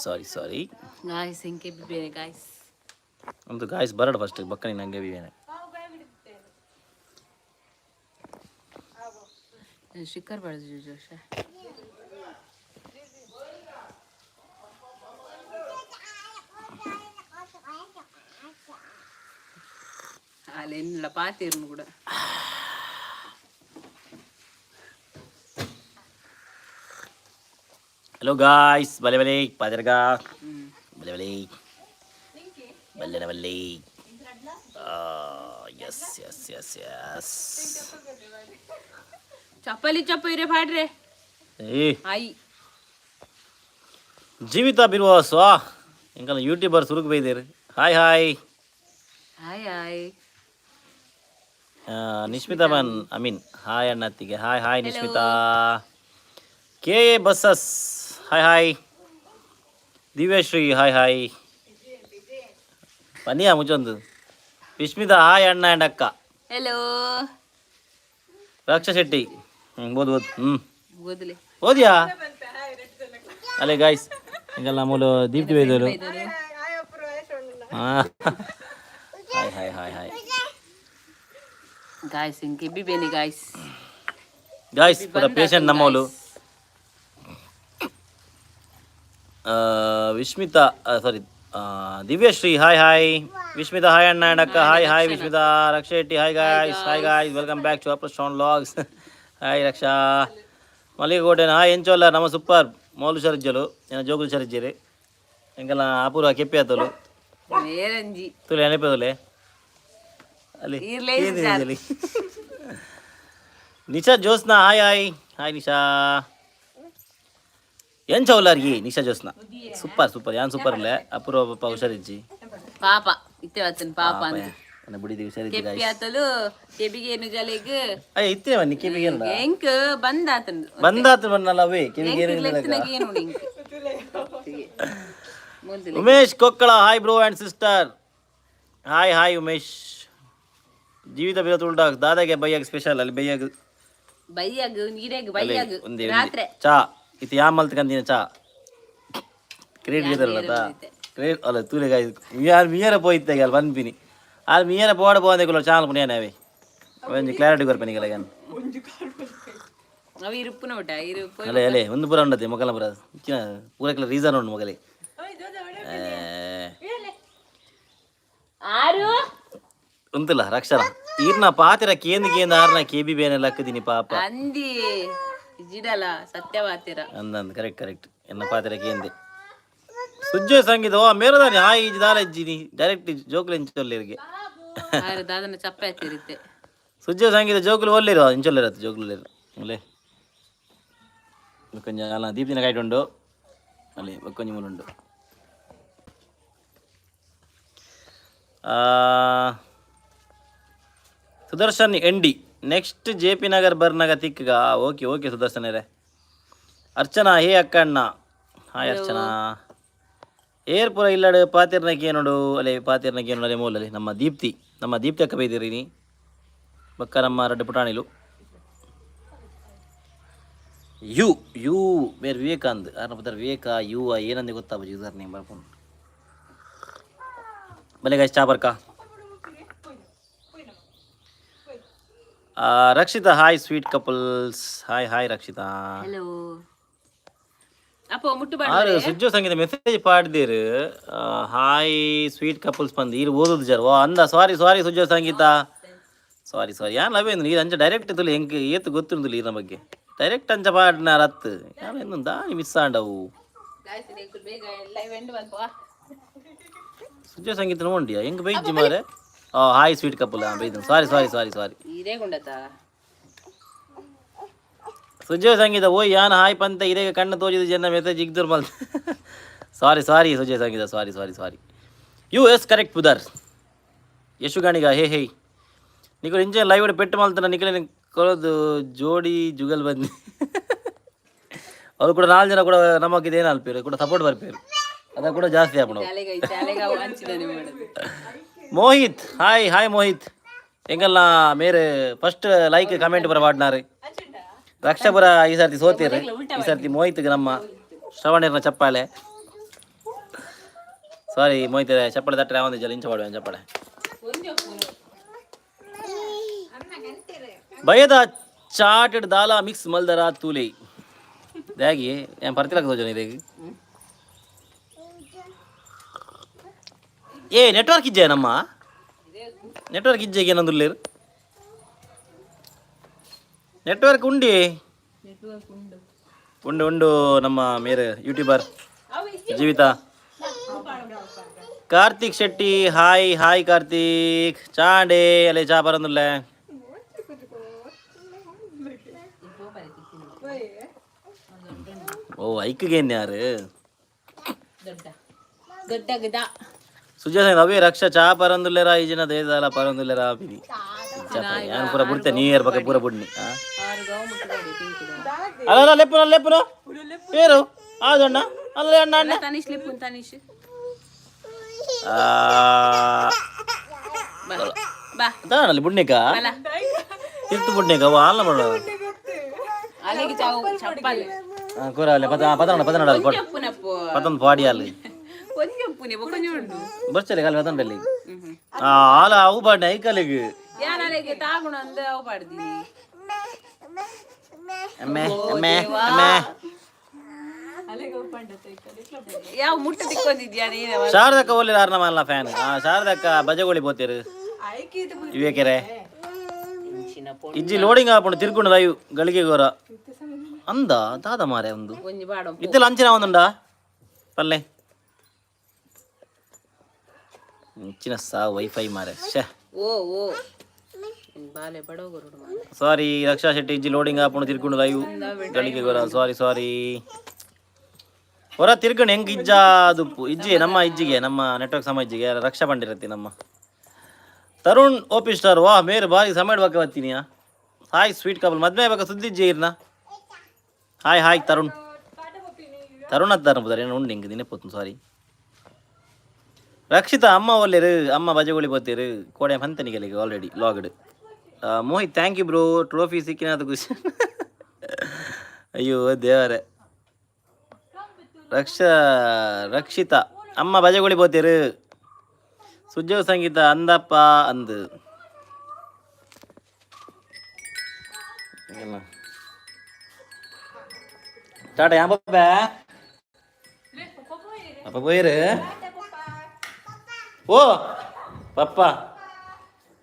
ಸಾರಿ ಸಾರಿ. Guys, ಹಿಂಗೆ ಬೇರೆ guys. ಒಂದು ಗಾಯ್ಸ್ ಬರಡ ಫಸ್ಟ್ ಬಕ್ಕ ನೀನು ಹಂಗೆ ಬೇನೆ. ಶಿಖರ್ ಬಡ್ದು ಜೋಶ. ಅಲ್ಲೆಲ್ಲ ಪಾತಿರ್ನು ಕೂಡ. ಹಲೋ ಗಾಯ್ಸ್, ಬಲೆ ಬಲೆ ಪಾತಿರ್ಗ, ಬಲೆ ಬಲೆ ಬಲ್ಲೆನ ಬಲ್ಲೆ. S S S S. ಚಪ್ಪಲಿ ಚಪ್ಪ ಇರೆ ಪಾಡ್ರೆ. ಏ. ಆಯಿ. ಜೀವಿತ ಬಿರುವಾಸ್ ವಾ, ಎಂಕಲ್ಲ ಯೂಟ್ಯೂಬರ್ ಸುರುಕು ಬೈದೇರು. Hi hi. Hi hi. Nishmita man, I mean, hi ಅಣ್ಣತ್ತಿಗೆ. Hi hi Nishmita. K A buses, hi hi. Divyashree, hi hi. ಪನಿಯಾ ಮುಚ್ಚೊಂದು. ವಿಸ್ಮಿತಾ, ಹಾಯ್ ಅಣ್ಣ ಆ್ಯಂಡ್ ಅಕ್ಕ. ಹೆಲೋ. ರಕ್ಷಾ ಶೆಟ್ಟಿ. ಹ್ಞೂ, ಓದು ಓದು. ಹ್ಞೂ. ಓದ್ಲೆ. ಓದಿಯಾ? ಅಲ್ಲೇ ಗಾಯ್ಸ್, ಹಿಂಗೆಲ್ಲ ಮೂಲು ದೀಪ್ತಿ ಬೈದರು. ಹಾಂ, hi hi hi hi. Guys, ಹಿಂಗೆ ಬೇನೆ ಗಾಯ್ಸ್. ಗಾಯ್ಸ್, ಪೂರ ಪೇಷಂಟ್ ನಮ್ಮೋಲು. Vismitha, sorry, Divyashree, hi hi. Vismitha, hi ಅಣ್ಣ ಆ್ಯಂಡ್ ಅಕ್ಕ. Hi hi Vismita. Raksha Shetty, hi guys, hi guys, welcome back to upper Sean vlogs. Hi Raksha. Malligekote hi. ಎಂಚೋಲ್ಲ ನಮ್ಮ super ಮೌಲು ಸರಿಜ್ಜಲು ಏನ ಜೋಗುಲು ಸರಿಜ್ಜರಿ. ಎಂಕಲ್ಲ ಅಪೂರ್ವ ಕೆಪ್ಪಿ ಆತಲು. ಮೇರಂಜಿ. ತುಲೆ ನೆನಪದಲೆ ಅಲ್ಲಿ. ಇರ್ಲೇ. ಏನಿದೆ ಅಲ್ಲಿ? Nisha Josna, hi hi hi Nisha. ಎಂಚ ಉಲ್ಲಾರ್ಗಿ ನಿಶಾ ಜೋಸ್ನಾ? ಸೂಪರ್ ಸೂಪರ್, ಯಾನ್ ಸೂಪರ್ ಇಲ್ಲ. ಅಪೂರ್ವ ಪಾಪ ಹುಷಾರಿಜ್ಜಿ. ಪಾಪ ಇತ್ತೆ ವತ್ತನ್ ಪಾಪ ಅಂತ. ನನ್ನ ಬುಡಿದಿ ಹುಷಾರಿಜ್ಜಿ. ಕೆಪ್ಪಿ ಗಾಯ್ಸ್. ಆತಲು ಕೆಬಿಗೆ ಏನು ಜಲೆಗ್. ಅಯ್ಯ, ಇತ್ತೇ ಬನ್ನಿ ಕೆವಿಗೆ ಏನಡ. ಎಂಕ್ ಬಂದಾತನ್. ಬಂದಾತು ಬನ್ನಲ್ಲ ಅವೇ ಕೆವಿಗೆ ಏನು. ಲೆತ್ತನಾಗ ಏನು ಇಂಕ್ ಮುಂದೆ. Umesh Kokkala, hi bro and sister. Hi hi Umesh. ಜೀವಿತ ಬಿರ ತುಳ್ಡಾಗ್ ದಾದಾಗೆ ಬೈಯಾಗ ಸ್ಪೆಷಲ್ ಅಲ್ಲಿ ಬೈಯಾಗ. ಬೈಯಾಗ ನೀರಾಗ ಬೈಯಾಗ. ಒಂದೇ. ರಾತ್ರಿ. ಚಾ ಇತ್ತು ಯಾ ಮಲ್ತ್ ಕಂದಿನ ಚಾ ಕ್ರೆಡಿಟ್ ಗೆದರಲ್ಲ. ಕ್ರೆಡಿಟ್ ಅಲ್ಲ ತೂಲೆ ಗಾಯ್ ಮಿಯಾರ್ ಮಿಯರ ಪೋಯಿತ್ತೆ ಅಲ್ಲ ಪನ್ಪಿನಿ ಆರ್ ಮಿಯರ ಪೋಡ ಪೋಂದೆ ಕುಲ್ಲ ಚಾನಲ್ ಪುಣ್ಯಾನೆ ಅವೇ ಒಂಜಿ ಕ್ಲಾರಿಟಿ ಕೊರ್ಪೆನಿ ಗಲಗನ್. ಅವ ಇರುಪ್ಪುನ ಊಟ ಇರುಪ್ಪು. ಅಲ್ಲೇ ಅಲ್ಲೇ ಒಂದು ಪೂರ ಉಂಡತೆ ಮೊಕಲ ಪೂರ ಪೂರಕ್ಲ ರೀಸನ್ ಉಂಡು ಮೊಗಲೆ. ಆರು. ಉಂತಲ್ಲ ರಕ್ಷಣ ಈರ್ನ ಪಾತಿರ ಕೇಂದ್ ಕೇಂದ್ ಆರ್ನ ಕೆಬಿ ಬೇನೆ ಲಕ್ಕದಿನಿ ಪಾಪ. ಅಂದಿ ಇಜಿಡಲ ಸತ್ಯ ಪಾತಿರ. ಅಂದಂದು ಕರೆಕ್ಟ್ ಕರೆಕ್ಟ್, ಎನ್ನ ಪಾತಿರ ಕೇಂದೆ. ಸುಜ್ಜೋ ಸಂಗೀತ ಓ ಮೇರದಾನಿ ಹಾಯ್ ಇಜ್ಜಿ ದಾಲ ಇಜ್ಜಿನಿ ಡೈರೆಕ್ಟ್ ಜೋಕುಲು ಇಂಚೊಲ್ಲಿರಿಗೆ. ಆರು ದಾದನ ಚಪ್ಪೆ ಹತ್ತಿರುತ್ತೆ. ಸುಜ್ಜೋ ಸಂಗೀತ ಜೋಕುಲು ಒಲ್ಲಿರು ಇಂಚೊಲ್ಲಿರತ್ತು ಜೋಕುಲು ಅಲ್ಲೇ. కొంచెం అలా దీప్తిన కైట్ ఉండు ಅಲ್ಲಿ కొంచెం ಮುಳುಂಡು. Sudarshan N D, next J P Nagar ಬರ್ನಾಗ ತಿಕ್ಕಗ. ಓಕೆ ಓಕೆ ಸುದರ್ಶನ್ ರೇ. ಅರ್ಚನಾ, ಹೇ ಅಕ್ಕ ಅಣ್ಣ. ಹಾಯ್ ಅರ್ಚನಾ. ಏರ್ ಪೂರ ಇಲ್ಲಡು ಪಾತಿರ್ನಕ್ಕೆ ಏನೋಡು ಅಲ್ಲೇ ಪಾತಿರ್ನಕ್ಕೆ ಏನೋಡು ಅಲ್ಲೇ ಮೂಲಲ್ಲಿ ನಮ್ಮ ದೀಪ್ತಿ, ನಮ್ಮ ದೀಪ್ತಿ ಅಕ್ಕ ಬೈದಿರಿ ನೀ ಬಕ್ಕ ನಮ್ಮ ರಡ್ಡು ಪುಟಾಣಿಲು. You you ಬೇರೆ ವಿವೇಕಾಂದ್ ಆರ್ನ ಪುದರ್ ವಿವೇಕ you ಏನಂದೆ ಗೊತ್ತಾಗ ಯೂಸರ್ ನೇಮ್ ಬರ್ಕೊಂಡು. ಬಲೆ ಗಾಯ್ಸ್, ಚಾ ಬರ್ಕ. Rakshita, hi sweet couples. Hi hi Rakshita. Hello ಅಪ್ಪ ಮುಟ್ಟು. ಆರು ಸುಜ್ಜೋ ಸಂಗೀತ ಮೆಸೇಜ್ ಪಾಡ್ದಿರು ಹಾಯ್ ಸ್ವೀಟ್ ಕಪಲ್ಸ್ ಬಂದು ಈರು ಓದುದು ಜರ್. ಓ ಅಂದ, ಸಾರಿ ಸಾರಿ ಸುಜ್ಜೋ ಸಂಗೀತ, ಸಾರಿ ಸಾರಿ. ಯಾನ್ ಲವೇಂದ್ರ ನೀರು ಅಂಚ ಡೈರೆಕ್ಟ್ ತುಲಿ ಎಂಕ್ ಏತು ಗೊತ್ತುಂದುಲಿ ಈರ್ನ ಬಗ್ಗೆ ಡೈರೆಕ್ಟ್ ಅಂಚ ಪಾಡ್ನ ರತ್ತು ಯಾನ್ ಎಂದು ದಾನಿ ಮಿಸ್ ಆಂಡವು. ಬೇಗ ಲೈವ್ ಎಂಡ್ ಬಂತು. ಸುಜ್ಜೋ ಸಂಗೀತ ನೋಂಡಿಯಾ ಹೆಂಗ್ ಬೈಜ್ಜಿ ಮಾರೆ. ಓ ಹಾಯ್ ಸ್ವೀಟ್ ಕಪಲ್ ಬೈದು, ಸಾರಿ ಸಾರಿ ಸಾರಿ ಸಾರಿ. ಇದೇ ಗುಂಡತ. ಸುಜಯ್ ಸಂಗೀತ ಓಯ್ ಯಾನ್ ಹಾಯ್ ಪಂತ ಇದೇಗ ಕಣ್ಣು ತೋಜಿದ ಜನ ಮೆಸೇಜ್ ಇಗ್ದುರ್ ಮಲ್. ಸಾರಿ ಸಾರಿ ಸುಜಯ್ ಸಂಗೀತ, ಸಾರಿ ಸಾರಿ ಸಾರಿ. ಯು ಎಸ್ ಕರೆಕ್ಟ್ ಪುದರ್. ಯಶು ಗಾಣಿಗ, ಹೇ ಹೇ. ನಿಕುಲು ಇಂಚೆ ಲೈವ್ ಪೆಟ್ಟು ಮಲ್ತನ ನಿಕಲೆ ಕೊಲದು ಜೋಡಿ ಜುಗಲ್ ಬಂದಿ. ಅವರು ಕೂಡ ನಾಲ್ಕು ಜನ ಕೂಡ ನಮಗೆ ಇದೇನು ಅಲ್ಪೇರು ಕೂಡ ಸಪೋರ್ಟ್ ಬರ್ಪೇರು ಅದ ಕೂಡ ಜಾಸ್ತಿ ಆಪಣ. ಶಾಲೆಗೆ ಶಾಲೆಗೆ ಹಂಚಿದಾನೆ ಮಾಡೋದು. Mohit, hi hi Mohit. ಎಂಗಲ್ಲ ಮೇರೆ ಫಸ್ಟ್ ಲೈಕ್ ಕಮೆಂಟ್ ಬರ ಪಾಡ್ನಾರು. ರಕ್ಷಪುರ ಈ ಸರ್ತಿ ಸೋತಿರ್, ಈ ಸರ್ತಿ ಮೋಹಿತ್ಗೆ ನಮ್ಮ ಶ್ರವಣರ್ನ ಚಪ್ಪಾಳೆ. ಸಾರಿ ಮೋಹಿತ್, ಚಪ್ಪಳೆ ತಟ್ಟರೆ ಒಂದು ಜಲ ಇಂಚ ಪಾಡುವೆ ಚಪ್ಪಳೆ. ಭಯದ ಚಾಟೆಡ್ ದಾಲ ಮಿಕ್ಸ್ ಮಲ್ದರ ತೂಲೆ ದಾಗಿ ಏನ್ ಪರ್ತಿಲಕ್ಕ ತೋಜನ ಇದೇಗ. ಏ, ನೆಟ್ವರ್ಕ್ ಇಜ್ಜೆ? ನಮ್ಮ ನೆಟ್ವರ್ಕ್ ಇಜ್ಜೆಗೆ ಏನಂದುಲ್ಲೇರು? ನೆಟ್ವರ್ಕ್ ಉಂಡಿ, ಉಂಡು ಉಂಡು. ನಮ್ಮ ಮೇರೆ YouTuber Jeevitha. Karthik Shetty, hi hi Karthik. ಚಾಂಡೆ ಅಲ್ಲೇ ಚಾ ಬರಂದುಲ್ಲೆ. ಓ, ಐಕ್ಗೇನ್ ಯಾರು? ದೊಡ್ಡ ದೊಡ್ಡ ಗಿಡ. ಸುಜಾತ, ಅವೇ ರಕ್ಷಾ ಚಾ ಪರಂದುಲ್ಲೆರಾ ಈಜಿನ ದೇದಾಲ ಪರಂದುಲ್ಲೆರಾ ಪಿನಿ. ಯಾನ್ ಪೂರ ಬುಡ್ತೆ, ನ್ಯೂ ಇಯರ್ ಬಗ್ಗೆ ಪೂರ ಬುಡ್ನಿ. ಆರು ಗಾವು ಮುಟ್ಟುಗಾಡಿ ಪಿಂಕಿದ. ಅಲ್ಲ ಅಲ್ಲ, ಲೆಪ್ಪುನ ಲೆಪ್ಪುನ పేರು ಆದಣ್ಣ ಅಲ್ಲ ಅಣ್ಣ ಅಣ್ಣ. ತನಿಷ್ ಲಿಪ್ಪುನ್ ತನಿಷ್. ಆ, ಬಾ ಬಾ. ದಾನಲ್ಲಿ ಬುಡ್ನಿಕ ತಿರ್ತು ಬುಡ್ನಿಕ ಅಲ್ಲ ಮಾಡ. ಅಲ್ಲಿಗೆ ಚಾವು ಚಪ್ಪಾಲೆ. ಕೂರಲ್ಲ ಪದ ಪದನಡ ಪದನಡ ಪಡ್. ಪುನಪ್ಪು. ಪತಂದು ಪಾಡಿ ಅಲ್ಲಿ. కొంచెం పుని కొంచెం ఉండు. ಬರ್ಚಲೆ ಕಾಲು ಪತಂಡಲ್ಲಿ ಆಲ ಅವು ಬಾಡ್ನೆ ಐಕಲಿಗೆ. ಯಾನ್ ಅಲೆಗೆ ತಾಗುಣ ಅಂದ ಅವು ಪಾಡ್ದೀನಿ. ಅಮ್ಮೆ ಅಮ್ಮೆ ಅಮ್ಮೆ. ಯಾವ ಮುಟ್ಟ ತಿಕ್ಕೊಂಡಿದ್ಯಾ ನೀನು? ಶಾರದಕ್ಕ ಒಳ್ಳೆ ಯಾರನ್ನ ಮಲ್ಲ ಫ್ಯಾನ್. ಆ ಶಾರದಕ್ಕ ಬಜಗೋಳಿ ಪೋತೇರು ಇವೇಕೆರೆ. ಇಜ್ಜಿ, ಲೋಡಿಂಗ್ ಆಪುಂಡು ತಿರ್ಕೊಂಡು ಲೈವ್ ಗಳಿಗೆ ಗೋರ ಅಂದ ದಾದ ಮಾರೆ ಒಂದು. ಒಂಜಿ ಬಾಡ. ಇತ್ತೆಲ್ಲ ಅಂಚಿನ ಒಂದುಂಡ ಪಲ್ಲೆ ಇಂಚಿನ ಸಾ ವೈಫೈ ಮಾರೆ, ಶ್ಯೆ. ಓ ಓ, ಬಾಲೆ ಬಡವಗುರುಡು ಮಾರೆ. ಸಾರಿ ರಕ್ಷಾ ಶೆಟ್ಟಿ, ಇಜ್ಜಿ, ಲೋಡಿಂಗ್ ಆಪುಂಡು ತಿರ್ಕೊಂಡು ಲೈವ್ ಗಳಿಗೆ ಗೋರ. ಸಾರಿ ಸಾರಿ. ಹೊರ ತಿರ್ಕೊಂಡು ಹೆಂಗ್ ಇಜ್ಜ ದುಪ್ಪು ಇಜ್ಜಿ ನಮ್ಮ ಇಜ್ಜಿಗೆ ನಮ್ಮ ನೆಟ್ವರ್ಕ್ ಸಮ ಇಜ್ಜಿಗೆ ರಕ್ಷಾ ಬಂಡಿರತ್ತಿ. ನಮ್ಮ ತರುಣ್ ಓಪಿ ಸ್ಟಾರ್, ವಾಹ್, ಮೇರು ಬಾರಿ ಸಮಯ ಬಕ್ಕ ಬತ್ತೀನಿಯಾ. ಹಾಯ್ ಸ್ವೀಟ್ ಕಪಲ್, ಮದ್ವೆ ಬಕ್ಕ ಸುದ್ದಿ ಇಜ್ಜಿ ಇರ್ನ. Hi hi Tarun. ತರುಣ್ ಅತ್ತಾರ ಬುದಾರ ಏನು ಉಂಡು ಹಿಂಗೆ ದಿನ ಸಾರಿ. ರಕ್ಷಿತಾ ಅಮ್ಮ ಒಲ್ಲೆರು, ಅಮ್ಮ ಬಜಗೋಳಿ ಬೋತೇರು ಕೋಡೆ ಹಂತನಿಗೆ already logged. Mohit, thank you bro, trophy ಸಿಕ್ಕಿನ ಖುಷಿ. ಅಯ್ಯೋ ದೇವರೇ. ರಕ್ಷಿತಾ ಅಮ್ಮ ಬಜಗೋಳಿ ಬೋತೇರು. ಸುಜ್ಜೋ ಸಂಗೀತ ಅಂದಪ್ಪ ಅಂದು. ಟಾಟಾ ಯಾ ಪಪ್ಪ ಅಪ್ಪ ಪೋಯಿರು. ಓ ಪಪ್ಪ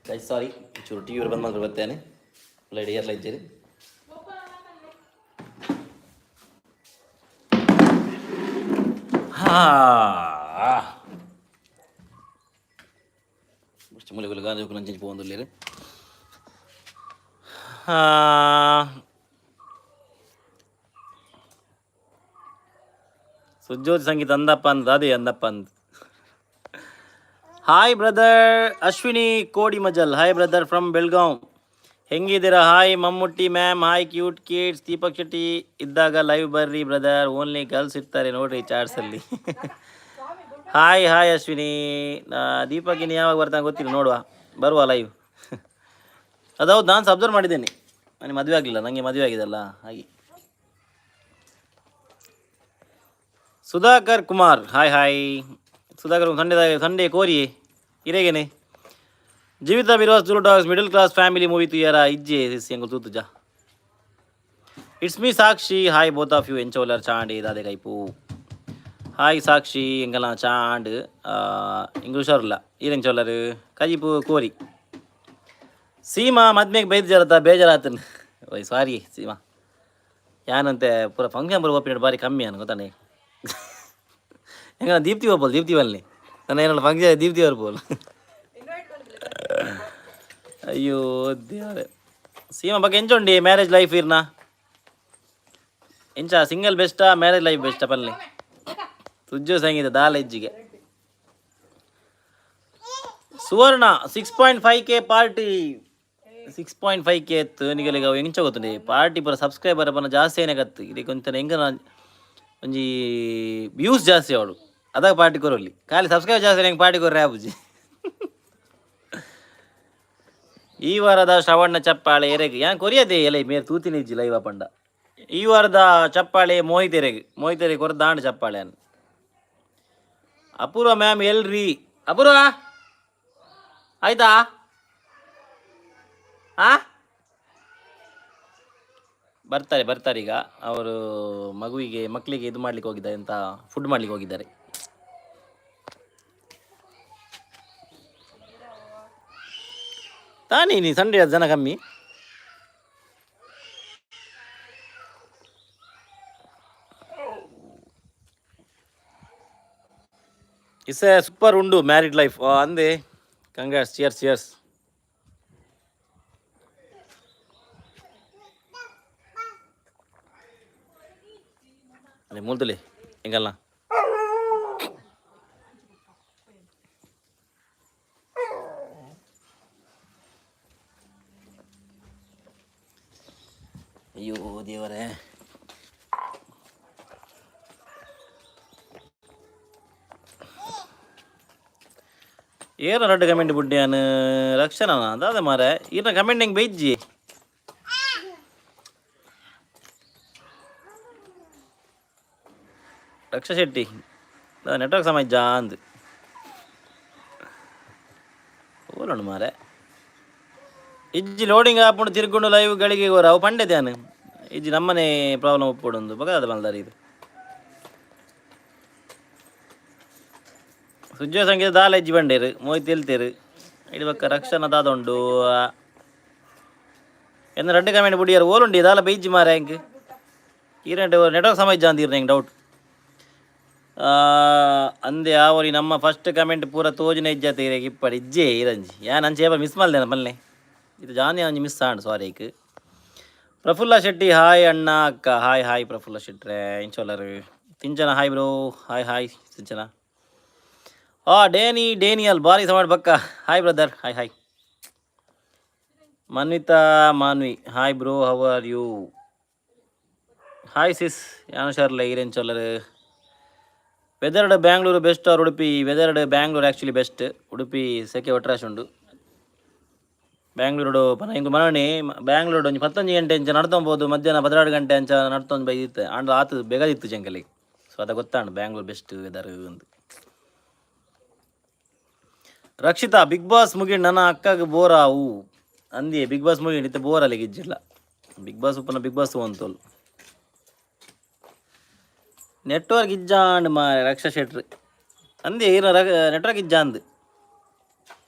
ಗೈಸ್, ಸಾರಿ, ಚೂರು ಟಿವಿ ಬಂದ್ ಮಾಡಿದ್ರೆ ಬರ್ತೇನೆ. ಲೈಟ್ ಇಯರ್ ಇದ್ದೀರಿ. ಹಾ, ಮೂಲೆಗಳು ಗಾಂಜಿ ನಂಚಿಂಚಿ ಪೋವೊಂದುಲ್ಲೆರ್. ಸುಜ್ಯೋತಿ ಸಂಗೀತ ಅಂದಪ್ಪ ಅಂದ್ ಅದೇ ಅಂದಪ್ಪ ಅಂದ್. Hi brother Ashwini Kodimajal, hi brother from Belgaum, ಹೆಂಗಿದ್ದೀರಾ? Hi Mammootty ma'am, hi cute kids. Deepak Shetty ಇದ್ದಾಗ ಲೈವ್ ಬರ್ರಿ ಬ್ರದರ್, ಓನ್ಲಿ ಗರ್ಲ್ಸ್ ಇರ್ತಾರೆ ನೋಡ್ರಿ ಚಾಟ್ಸಲ್ಲಿ. Hi hi Ashwini. ದೀಪಕ್ ಇನ್ನು ಯಾವಾಗ ಬರ್ತಾನೆ ಗೊತ್ತಿಲ್ಲ, ನೋಡುವ, ಬರುವ ಲೈವ್. ಅದೌದು, ನಾನು ಸಹ ಅಬ್ಸರ್ವ್ ಮಾಡಿದ್ದೇನೆ. ನನಗೆ ಮದುವೆ ಆಗಲಿಲ್ಲ, ನನಗೆ ಮದುವೆ ಆಗಿದೆಲ್ಲ ಹಾಗೆ. Sudhakar Kumar, hi hi Sudhakar. ಸಂಡೇದಾಗ ಸಂಡೇ ಕೋರಿ ಇರೇಗೇನೆ. Jeevitha Birvas Tulu dogs, middle class family movie ತುಯ್ಯಾರ ಇಜ್ಜೆ ಎಂಗಲ್ ತೂತುಜ. It's me Sakshi, hi both of you. ಎಂಚೋಲರ್ ಚಾಂಡಿ ದಾದೆ ಕೈಪು. ಹಾಯ್ ಸಾಕ್ಷಿ, ಎಂಗಲ ಚಾಂಡ್ ಇಂಗ್ ಹುಷಾರಿಲ್ಲ. ಈರೆಂಚೋಲರ್ ಕಜಿಪು ಕೋರಿ. ಸೀಮಾ ಮದ್ಮೆಗೆ ಬೈದ್ ಬೇಜಾರಾತನ್. ಓಯ್ ಸಾರಿ ಸೀಮಾ, ಯಾನಂತೆ ಪೂರ ಫಂಕ್ಷನ್ ಪೂರ ಒಪ್ಪಿನ ಬಾರಿ ಕಮ್ಮಿ ಅನ್ ಗೊತ್ತಾನೆ. ಹೆಂಗ ದೀಪ್ತಿ ಒಪ್ಪಲ್, ದೀಪ್ತಿ ಬನ್ನಿ ನನ್ನ ಏನಲ್ಲ ಫಂಕ್ಷನ್ ದೀಪ್ತಿ ಬರ್ಬೋದು. ಅಯ್ಯೋ ದೇವರೇ. ಸೀಮಾ ಬಗ್ಗೆ ಎಂಚುಂಡಿ ಮ್ಯಾರೇಜ್ ಲೈಫ್ ಇರ್ನ? ಎಂಚ, ಸಿಂಗಲ್ ಬೆಸ್ಟಾ ಮ್ಯಾರೇಜ್ ಲೈಫ್ ಬೆಸ್ಟಾ ಪಲ್ಲೆ? ಸುಜ್ಜು ಸಂಗೀತ ದಾಲ ಇಜ್ಜಿಗೆ. Suvarna, 6.5K party, 6.5K ಎತ್ತು ನಿಗಲಿಗ ಎಂಚ ಗೊತ್ತುಂಡಿ ಪಾರ್ಟಿ ಪೂರ. ಸಬ್ಸ್ಕ್ರೈಬರ್ ಪನ್ನ ಜಾಸ್ತಿ ಏನೇ ಗತ್ತು ಇದಕ್ಕೆ ಒಂಥರ ಹೆಂಗ ಒಂಜಿ ವ್ಯೂಸ್ ಜಾಸ್ತಿ ಅವಳು ಅದಾಗ ಪಾರ್ಟಿ ಕೊರೊಲ್ಲಿ. ಖಾಲಿ ಸಬ್ಸ್ಕ್ರೈಬ್ ಜಾಸ್ತಿ ಹೆಂಗೆ ಪಾರ್ಟಿ ಕೊರ್ರೆ ಆಪುಜಿ. ಈ ವಾರದ ಶ್ರವಣ ಚಪ್ಪಾಳೆ ಎರೆಗ್ ಯಾನ್ ಕೊರಿಯದೆ ಎಲೆ ಮೇರ್ ತೂತಿನ ಇಜ್ಜಿ ಲೈವ ಪಂಡ. ಈ ವಾರದ ಚಪ್ಪಾಳೆ ಮೋಹಿತ್ ಎರೆಗ್, ಮೋಹಿತ್ ಎರೆಗ್ ಕೊರ ದಾಂಡ್ ಚಪ್ಪಾಳೆ ಅನ್. ಅಪೂರ್ವ ಮ್ಯಾಮ್ ಎಲ್ರಿ? ಅಪೂರ್ವ, ಆಯ್ತಾ? ಆ ಬರ್ತಾರೆ ಬರ್ತಾರೆ. ಈಗ ಅವರು ಮಗುವಿಗೆ, ಮಕ್ಕಳಿಗೆ ಇದು ಮಾಡ್ಲಿಕ್ಕೆ ಹೋಗಿದ್ದಾರೆ, ಎಂತ, ಫುಡ್ ಮಾಡ್ಲಿಕ್ಕೆ ಹೋಗಿದ್ದಾರೆ. ತಾನೇ ನೀ ಸಂಡೇ ಜನ ಕಮ್ಮಿ. ಇಸೆ ಸೂಪರ್ ಉಂಡು ಮ್ಯಾರಿಡ್ ಲೈಫ್ ಅಂದೆ. Congrats, cheers cheers. ಅದೇ ಮೂಲ್ತಲಿ ಹೆಂಗಲ್ಲ. ಅಯ್ಯೋ ದೇವರೇ. ಏನ ರಡ್ಡು ಕಮೆಂಟ್ ಬುಡ್ಡಿಯಾನು ರಕ್ಷಣ ದಾದ ಮಾರೆ. ಈರ್ನ ಕಮೆಂಟ್ ಹೆಂಗೆ ಬೈಜ್ಜಿ. ರಕ್ಷಾ ಶೆಟ್ಟಿ, ನೆಟ್ವರ್ಕ್ ಸಮಯ ಜಾಂದ್ ಓಲೋಣ ಮಾರೆ. ಇಜ್ಜಿ, ಲೋಡಿಂಗ್ ಆಪುಂಡು, ತಿರ್ಕೊಂಡು ಲೈವ್ ಗಳಿಗೆ ಗೋರ ಅವು ಪಂಡೆ ಧ್ಯಾನ ಇಜ್ಜಿ. ನಮ್ಮನೆ ಪ್ರಾಬ್ಲಮ್ ಒಪ್ಪುಡೊಂದು ಬಗದ ಮಲ್ದಾರ. ಇದು ಸುಜ್ಜ ಸಂಗೀತ ದಾಲ ಇಜ್ಜಿ ಬಂಡೇರು ಮೋಯ್ ತೆಲ್ತೇರು. ಇಡಿ ಬಕ್ಕ ರಕ್ಷಣ ದಾದ ಉಂಡು. ಎನ್ನ ರಡ್ಡು ಕಮೆಂಟ್ ಬುಡಿಯಾರ ಓಲುಂಡಿ ದಾಲ ಬೈಜ್ಜಿ ಮಾರೆ. ಎಂಕ್ ಈರೆಂಟು ನೆಟ್ವರ್ಕ್ ಸಮಯ ಜಾಂದಿರ್, ಎಂಕ್ ಡೌಟ್ ಅಂದೆ. ಆವರಿ ನಮ್ಮ ಫಸ್ಟ್ ಕಮೆಂಟ್ ಪೂರ ತೋಜಿನ ಇಜ್ಜಾತ ಇರೆಗ್ ಇಪ್ಪಡಿ. ಇಜ್ಜೆ ಇರಂಜಿ ಯಾನ್ ಅಂಚೆ ಏಪ ಮಿಸ್ ಮಲ್ದೇನ ಮಲ್ನೆ. ಇದು ಜಾನಿ ಒಂಜಿ ಮಿಸ್ ಆಂಡ್, ಸಾರಿ. ಐಕ್ ಪ್ರಫುಲ್ಲ ಶೆಟ್ಟಿ, ಹಾಯ್ ಅಣ್ಣ, ಅಕ್ಕ. ಹಾಯ್ ಹಾಯ್ ಪ್ರಫುಲ್ಲ ಶೆಟ್ರೆ, ಇಂಚೋಲರು. ಸಿಂಚನ, ಹಾಯ್ ಬ್ರೋ. ಹಾಯ್ ಹಾಯ್ ಸಿಂಚನ. ಆ ಡೇನಿ ಡೇನಿಯಲ್ ಬಾರಿ ಸಮಾಡ್ ಬಕ್ಕ. Hi brother, hi hi. Manvita Manvi, hi bro, how are you? Hi sis. ಯಾನು ಶರ್ಲ, ಈರೆಂಚೋಲರು. ವೆದರ್ಡ್ ಬ್ಯಾಂಗ್ಳೂರು ಬೆಸ್ಟ್ ಆರ್ ಉಡುಪಿ? ವೆದರ್ಡ್ ಬ್ಯಾಂಗ್ಳೂರ್ ಆ್ಯಕ್ಚುಲಿ ಬೆಸ್ಟ್. ಉಡುಪಿ ಸೆಕೆ ಒಟ್ರಾಶ್ ಉಂಡು. ಬ್ಯಾಂಗ್ಳೂರು ಪನ ಇಂಕ್ ಮನೋಣಿ ಬ್ಯಾಂಗ್ಳೂರು ಒಂಜಿ 11 ಗಂಟೆ ಅಂಚ ನಡ್ತೊಂಬೋದು, ಮಧ್ಯಾಹ್ನ 12 ಗಂಟೆ ಅಂಚ ನಡ್ತೊಂದು ಬೈದಿತ್ತು. ಆಂಡ ಆತು ಬೇಗದಿತ್ತು ಜಂಗಲಿ. ಸೊ ಅದ ಗೊತ್ತಾಂಡು ಬ್ಯಾಂಗ್ಳೂರ್ ಬೆಸ್ಟ್ ವೆದರ್ ಅಂದು. ರಕ್ಷಿತಾ, ಬಿಗ್ ಬಾಸ್ ಮುಗಿ ನನ್ನ ಅಕ್ಕಗೆ ಬೋರ್ ಆವು ಅಂದಿಯೇ. ಬಿಗ್ ಬಾಸ್ ಮುಗಿ ಇತ್ತೆ ಬೋರ್ ಅಲ್ಲಿಗೆ ಇಜ್ಜಿಲ್ಲ. ಬಿಗ್ ಬಾಸ್ ಉಪ್ಪನ ಬಿಗ್ ಬಾಸ್ ಅಂತೋಲ್. ನೆಟ್ವರ್ಕ್ ಇಜ್ಜಾಂಡ್ ಮಾ ರಕ್ಷಾ ಶೆಟ್ರ್ ಅಂದೆ. ಏನ ನೆಟ್ವರ್ಕ್ ಇಜ್ಜಾಂದ್.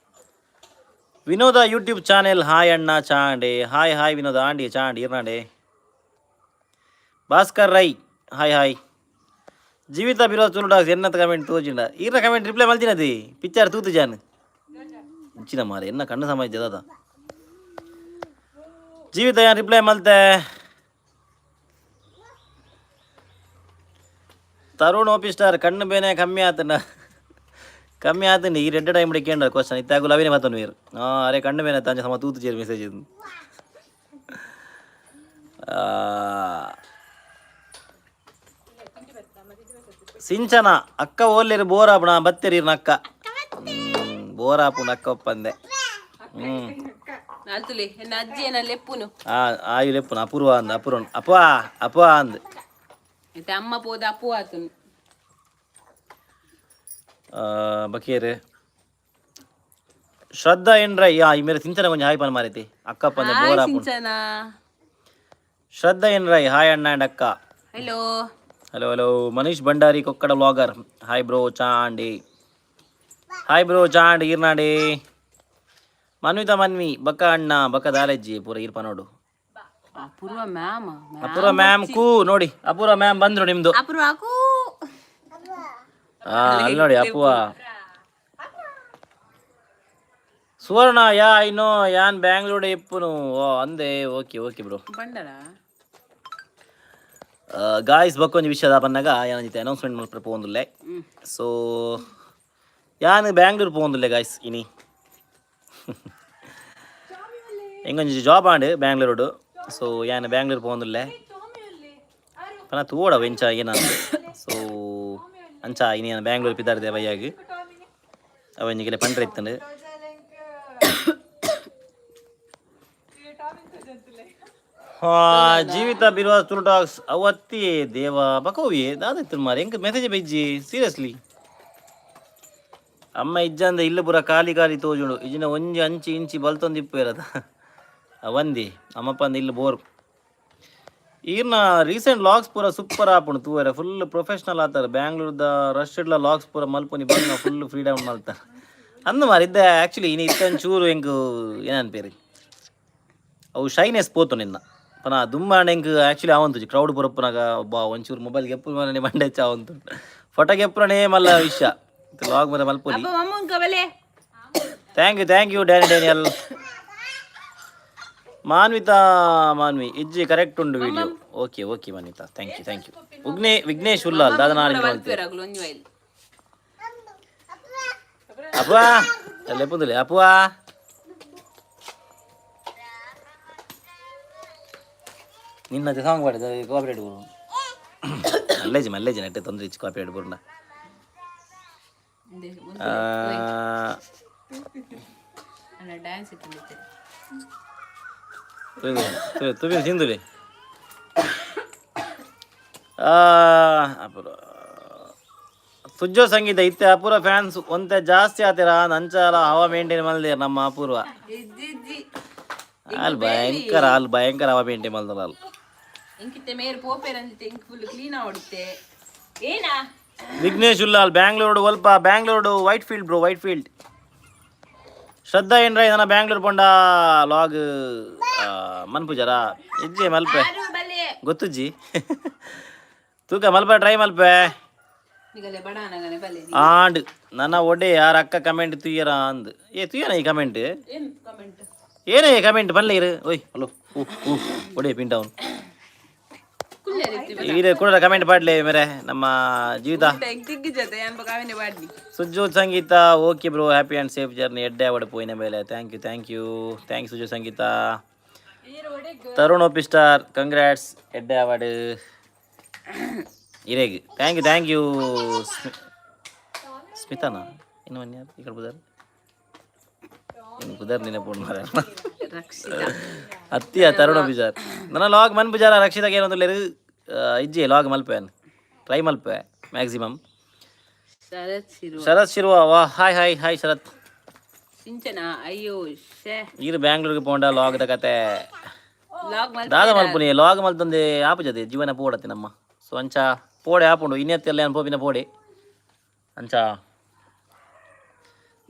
ವಿನೋದ ಯೂಟ್ಯೂಬ್ ಚಾನೆಲ್, ಹಾಯ್ ಅಣ್ಣ ಚಾಂಡೆ. ಹಾಯ್ ಹಾಯ್ ವಿನೋದ ಆಂಡಿ ಚಾಂಡಿ ಇರ್ನಾಂಡೆ. Bhaskar Rai, hi hi. ಜೀವಿತ ಬಿರೋ ತುಳುಡಾಕ್ಸ್ ಎನ್ನತ ಕಮೆಂಟ್ ತೋಜಿಂಡ. ಈರ್ನ ಕಮೆಂಟ್ ರಿಪ್ಲೈ ಮಲ್ತಿನದಿ ಪಿಕ್ಚರ್ ತೂತು ಜಾನ್ ಇಚ್ಚಿನ ಮಾರೆ. ಎನ್ನ ಕಣ್ಣು ಸಮ ದಾದ ಜೀವಿತ ಯಾನ್ ರಿಪ್ಲೈ ಮಲ್ತೆ. ತರುಣ್ ಓಪಿ ಸ್ಟಾರ್, ಕಣ್ಣು ಬೇನೆ ಕಮ್ಮಿ ಆತನ? ಕಮ್ಮಿ ಆತಂడి. ಈ ರೆಡ್ ಟೈಮ್ ಕೇಂದ್ರ ಕ್ವಶನ್ ಇತ್ತಾಗು ಲವಿನ ಮಾತನು ವೀರ್. ಹಾಂ, ಅರೆ ಕಣ್ಣು ಬೇನೆ ತಾಂಜ ಸಮ ತೂತು ಚೇರ್ ಮೆಸೇಜ್. ಸಿಂಚನ ಅಕ್ಕ ಓಲ್ಲೇರು ಬೋರ್ ಆಪುಣ ಬತ್ತೆರಿ ಅಕ್ಕ ಬೋರ್ ಆಪುಂಡು ಅಕ್ಕ ಒಪ್ಪಂದೆ. ಹ್ಞೂ. ನಾಲ್ತುಲಿ ಎನ್ನ ಅಜ್ಜಿ ಏನ ಲೆಪ್ಪುನು. ಆ ಆಯು ಲೆಪ್ಪುನು ಅಪೂರ್ವ ಅಂದ್. ಅಪೂರ್ವ, ಅಪ್ಪ ಅಪ್ಪ ಅಂದ್. ಇತ್ತೆ ಅಮ್ಮ ಪೋದ ಅಪ್ಪು ಆತುನು. ಬಕೀರ್ ಶ್ರದ್ಧಾ ಏನ್ರ ಯಾ ಈ ಮೇರೆ. ಸಿಂಚನ ಕೊಂಚ ಹಾಯ್ ಪನ್ ಮಾರೈತಿ. ಅಕ್ಕಪ್ಪ ಅಂದೆ ಬೋರ್ ಹಾಯ್ ಆಪುಂಡು. ಸಿಂಚನ. ಶ್ರದ್ಧಾ ಎನ್ ರೈ, ಹಾಯ್ ಅಣ್ಣ ಆ್ಯಂಡ್ ಅಕ್ಕ. Hello. Hello hello. Manish Bhandari Kokkada vlogger, hi bro Chandi. Hi bro Chandi ಈರ್ನಾಡಿ. ಮನ್ವಿತಾ ಮನ್ವಿ, ಬಕ್ಕ ಅಣ್ಣ ಬಕ್ಕ ದಾಲೆಜ್ಜಿ ಪೂರ ಈರ್ಪ ನೋಡು. ಅಪೂರ್ವ ಮ್ಯಾಮ್. ಅಪೂರ್ವ ಮ್ಯಾಮ್ ಕೂ ನೋಡಿ. ಅಪೂರ್ವ ಮ್ಯಾಮ್ ಬಂದ್ರು ನಿಮ್ದು. ಅಪೂರ್ವ ಕೂ. ಹಾ, ಅಲ್ಲಿ ನೋಡಿ ಅಪೂರ್ವ. ಸುವರ್ಣ, ಯಾ I know, ಯಾನ್ ಬ್ಯಾಂಗ್ಳೂರ್ ಇಪ್ಪುನು. ಓ ಅಂದೆ, ಓಕೆ ಓಕೆ ಬ್ರೋ. ಬಂಡರ. ಗಾಯ್ಸ್, ಬಕ್ಕೊಂಜಿ ವಿಷಯದ ಪನ್ನಗ ಯಾನಂಜಿತೆ ಅನೌನ್ಸ್ಮೆಂಟ್ ಮಲ್ಪರೆ ಪೋವೊಂದುಲ್ಲೆ. ಸೊ ಯಾನ್ ಬ್ಯಾಂಗ್ಳೂರ್ ಪೋವೊಂದುಲ್ಲೆ ಗಾಯ್ಸ್. ಇನಿ ಎಂಗೊಂಜಿ ಜಾಬ್ ಆಂಡ್ ಬ್ಯಾಂಗ್ಳೂರುಡು. ಸೊ ಯಾನ್ ಬ್ಯಾಂಗ್ಳೂರ್ ಪೋವೊಂದುಲ್ಲೆ ಪನ ತೂವಡ ಎಂಚ ಏನಾಂದ್. ಸೊ ಅಂಚ ಇನಿ ಯಾನ್ ಬ್ಯಾಂಗ್ಳೂರ್ ಪಿದಾರ್ದೆ ಬಯ್ಯಾಗ್. ಅವ ಒಂಜಿ ಪಂಡ್ರೆ ಇತ್ತಂಡ್. ಹಾ, ಜೀವಿತ ಬಿರುವ ತುಳು ಟಾಕ್ಸ್ ಅವತ್ತಿ ದೇವ ಬಕೋವಿ ದಾದ ಇತ್ತು ಮಾರೆ. ಎಂಕ್ ಮೆಸೇಜ್ ಬೈಜ್ಜಿ ಸೀರಿಯಸ್ಲಿ. ಅಮ್ಮ ಇಜ್ಜಂದ ಇಲ್ಲು ಪೂರ ಖಾಲಿ ಖಾಲಿ ತೋಜುಂಡು. ಇಜಿನ ಒಂಜಿ ಅಂಚಿ ಇಂಚಿ ಬಲ್ತೊಂದು ಇಪ್ಪುವೇರದ ಅವಂದಿ ಅಮ್ಮಪ್ಪ ಅಂದ ಇಲ್ಲು ಬೋರ್. ಈರ್ನ ರೀಸೆಂಟ್ ಲಾಗ್ಸ್ ಪೂರ ಸೂಪರ್ ಆಪುಂಡು ತೂವರೆ. ಫುಲ್ ಪ್ರೊಫೆಷನಲ್ ಆತಾರೆ. ಬ್ಯಾಂಗ್ಳೂರ್ದ ರಶ್ ಇಡ್ಲ ಲಾಗ್ಸ್ ಪೂರ ಮಲ್ಪುನಿ ಬಂಗ ಫುಲ್ ಫ್ರೀಡಮ್ ಮಲ್ತಾರೆ ಅಂದು ಮಾರಿ ಇದ್ದೆ. ಆ್ಯಕ್ಚುಲಿ ಇನಿ ಇತ್ತ ಚೂರು ಎಂಕ್ ಏನನ್ಪೇರಿ, ಅವು ಶೈನೆಸ್ ಪೋತು ನಿನ್ನ ಪನ ದುಮ್ಮಾಂಡ. ಎಂಕ್ ಆ್ಯಕ್ಚುಲಿ ಆವಂತುಜಿ ಕ್ರೌಡ್ ಪುರಪ್ಪನಾಗ ಬಾ ಒಂಚೂರು ಮೊಬೈಲ್ ಗೆಪ್ಪು ಮನೆ ಮಂಡೆ ಹೆಚ್ಚ ಆವಂತು. ಫೋಟೋ ಗೆಪ್ಪುನೇ ಮಲ್ಲ ವಿಷಯ, ಲಾಗ್ ಮರ ಮಲ್ಪೊಲಿ. ಅಪ್ಪ ಮಮ್ಮನ್ ಕವಲೆ. Thank you, thank you Danny Daniel. Manvita Manvi ಇಜ್ಜಿ, ಕರೆಕ್ಟ್ ಉಂಡು video. Okay okay Manvita, thank you, thank you. Vignesh Ullal ದಾದ ನಾಳೆ. ಮಲ್ಪೆರಾಗ್ಲು ಒಂಜಿ ವೈಲ್. ಅಪ್ವಾ ಲೆಪ್ಪುಂದುಲೆ ಅಪ್ವಾ. ನಿನ್ನ ಸಾಂಗ್ ಪಾಡಿದ ಕಾಪಿರೇಟ್ ಬರು. ಮಲ್ಲೇಜಿ ಮಲ್ಲೇಜಿ ನೆಟ್ಟೆ ತೊಂದರೆ ಇಚ್ಚು ಕಾಪಿರೇಟ್ ಬರುಂಡ. ಡ್ಯಾನ್ಸ್ ಇತ್ತು. ತುಬಿನ ತಿಂದುಲೆ ಅಪೂರ್ವ ಸುಜ್ಜೋ ಸಂಗೀತ ಇತ್ತೆ. ಅಪೂರ್ವ ಫ್ಯಾನ್ಸ್ ಒಂತೆ ಜಾಸ್ತಿ ಆತಿರ ಅಂಚಾಲ ಹವಾ ಮೇಂಟೈನ್ ಮಲ್ದೇರ್ ನಮ್ಮ ಅಪೂರ್ವ. ಇಜ್ಜಿ. ಅಲ್ ಭಯಂಕರ, ಅಲ್ಲಿ ಭಯಂಕರ ಹವಾ ಮೇಂಟೈನ್ ಮಲ್ದಲ್ಲ ಅಲ್ಲಿ. ಇಂಕಿತ್ತೆ ಮೇರ್ ಪೋಪೇರ್ ಅಂದಿತ್ತೆ, ಇಂಕ್ ಫುಲ್ ಕ್ಲೀನ್ ಆವಡಿತ್ತೆ ಏನಾ. Vignesh Ullal, Bangalore ಒಲ್ಪ? Bangalore white field bro, white field. ಶ್ರದ್ಧಾ ಏನ್ರ ಇದನ್ನ ಬ್ಯಾಂಗ್ಳೂರ್ ಪೊಂಡ ಲಾಗ್ ಮನ್ಪುಜಾರ? ಇಜ್ಜಿ ಮಲ್ಪೆ. ಬಲ್ಲೆ. ಗೊತ್ತುಜ್ಜಿ, ತೂಕ ಮಲ್ಪೆ, ಟ್ರೈ ಮಲ್ಪೆ. ನಿಗಲೆ ಬಡಾನಗನೆ ಬಲ್ಲೆ. ಆಂಡ್ ನನ್ನ ಒಡೆ ಯಾರ ಅಕ್ಕ ಕಮೆಂಟ್ ತುಯ್ಯರ ಅಂದ್. ಏ ತುಯ್ಯನ ಈ ಕಮೆಂಟ್? ಏನು ಕಮೆಂಟ್? ಏನೇ ಕಮೆಂಟ್ ಬಲ್ಲೆ ಇರು. ಓಯ್ ಹಲೋ ಓ ಓ ಒಡೆ ಪಿಂಟ್ ಅವನು. ಕುಲ್ಲೇರಿತ್ತಿ. ಈರೆ ಕೂಡ ಕಮೆಂಟ್ ಪಾಡ್ಲೆ ಮೇರೆ ನಮ್ಮ ಜೀವಿತ. ದಿಗ್ಗಿ ಜೊತೆ ಅನ್ಬ ಕಾವಿನ ಬಾಡ್ಲಿ. Sujju Sangeetha, okay bro, happy and safe journey. ಎಡ್ಡೆ ಅವಡೆ ಪೋಯಿನ ಮೇಲೆ. Thank you, thank you, thank Sujju Sangeetha. Tarun OP star, congrats, ಎಡ್ಡೆ ಅವಾರ್ಡ್ ಇರೇಗ್. Thank you, thank you. ಸ್ಮಿತಾನಾ ಇನ್ನು ಮನ್ಯ ಈ ಕಡೆ ಬುದಾರ್ ಇನ್ನು ಬುದಾರ್ ನೆನಪು ಮಾರ. ರಕ್ಷಿತಾ. ಅತ್ತಿಯ ತರುಣ ಬಿಜಾರ್ ನನ್ನ ಲಾಗ್ ಮನ್ ಬುಜಾರ. ರಕ್ಷಿತಾಗ ಏನೊಂದು ಇಜ್ಜಿ, ಲಾಗ್ ಮಲ್ಪೆ, ಟ್ರೈ ಮಲ್ಪೆ ಮ್ಯಾಕ್ಸಿಮಮ್. ಶರತ್ ಶಿರುವ. ಶರತ್ ಶಿರುವ, ವಾ, ಹಾಯ್ ಹಾಯ್ ಹಾಯ್ ಶರತ್. ಸಿಂಚನ, ಅಯ್ಯೋ ಶೇ. ಈರು ಬ್ಯಾಂಗ್ಳೂರ್ಗೆ ಪೋಂಡ ಲಾಗ್ದ ಕತೆ. ಲಾಗ್ ಮಲ್. ದಾದ ಮಲ್ಪುನಿ? ಲಾಗ್ ಮಲ್ತೊಂದೆ ಆಪುಜದೆ ಜೀವನ ಪೋಡತ್ತೆ ನಮ್ಮ. ಸೊ ಅಂಚ ಪೋಡೆ ಆಪುಂಡು ಇನ್ನೆತ್ತೆಲ್ಲ ಏನು ಪೋಪಿನ ಪೋಡೆ ಅಂಚ.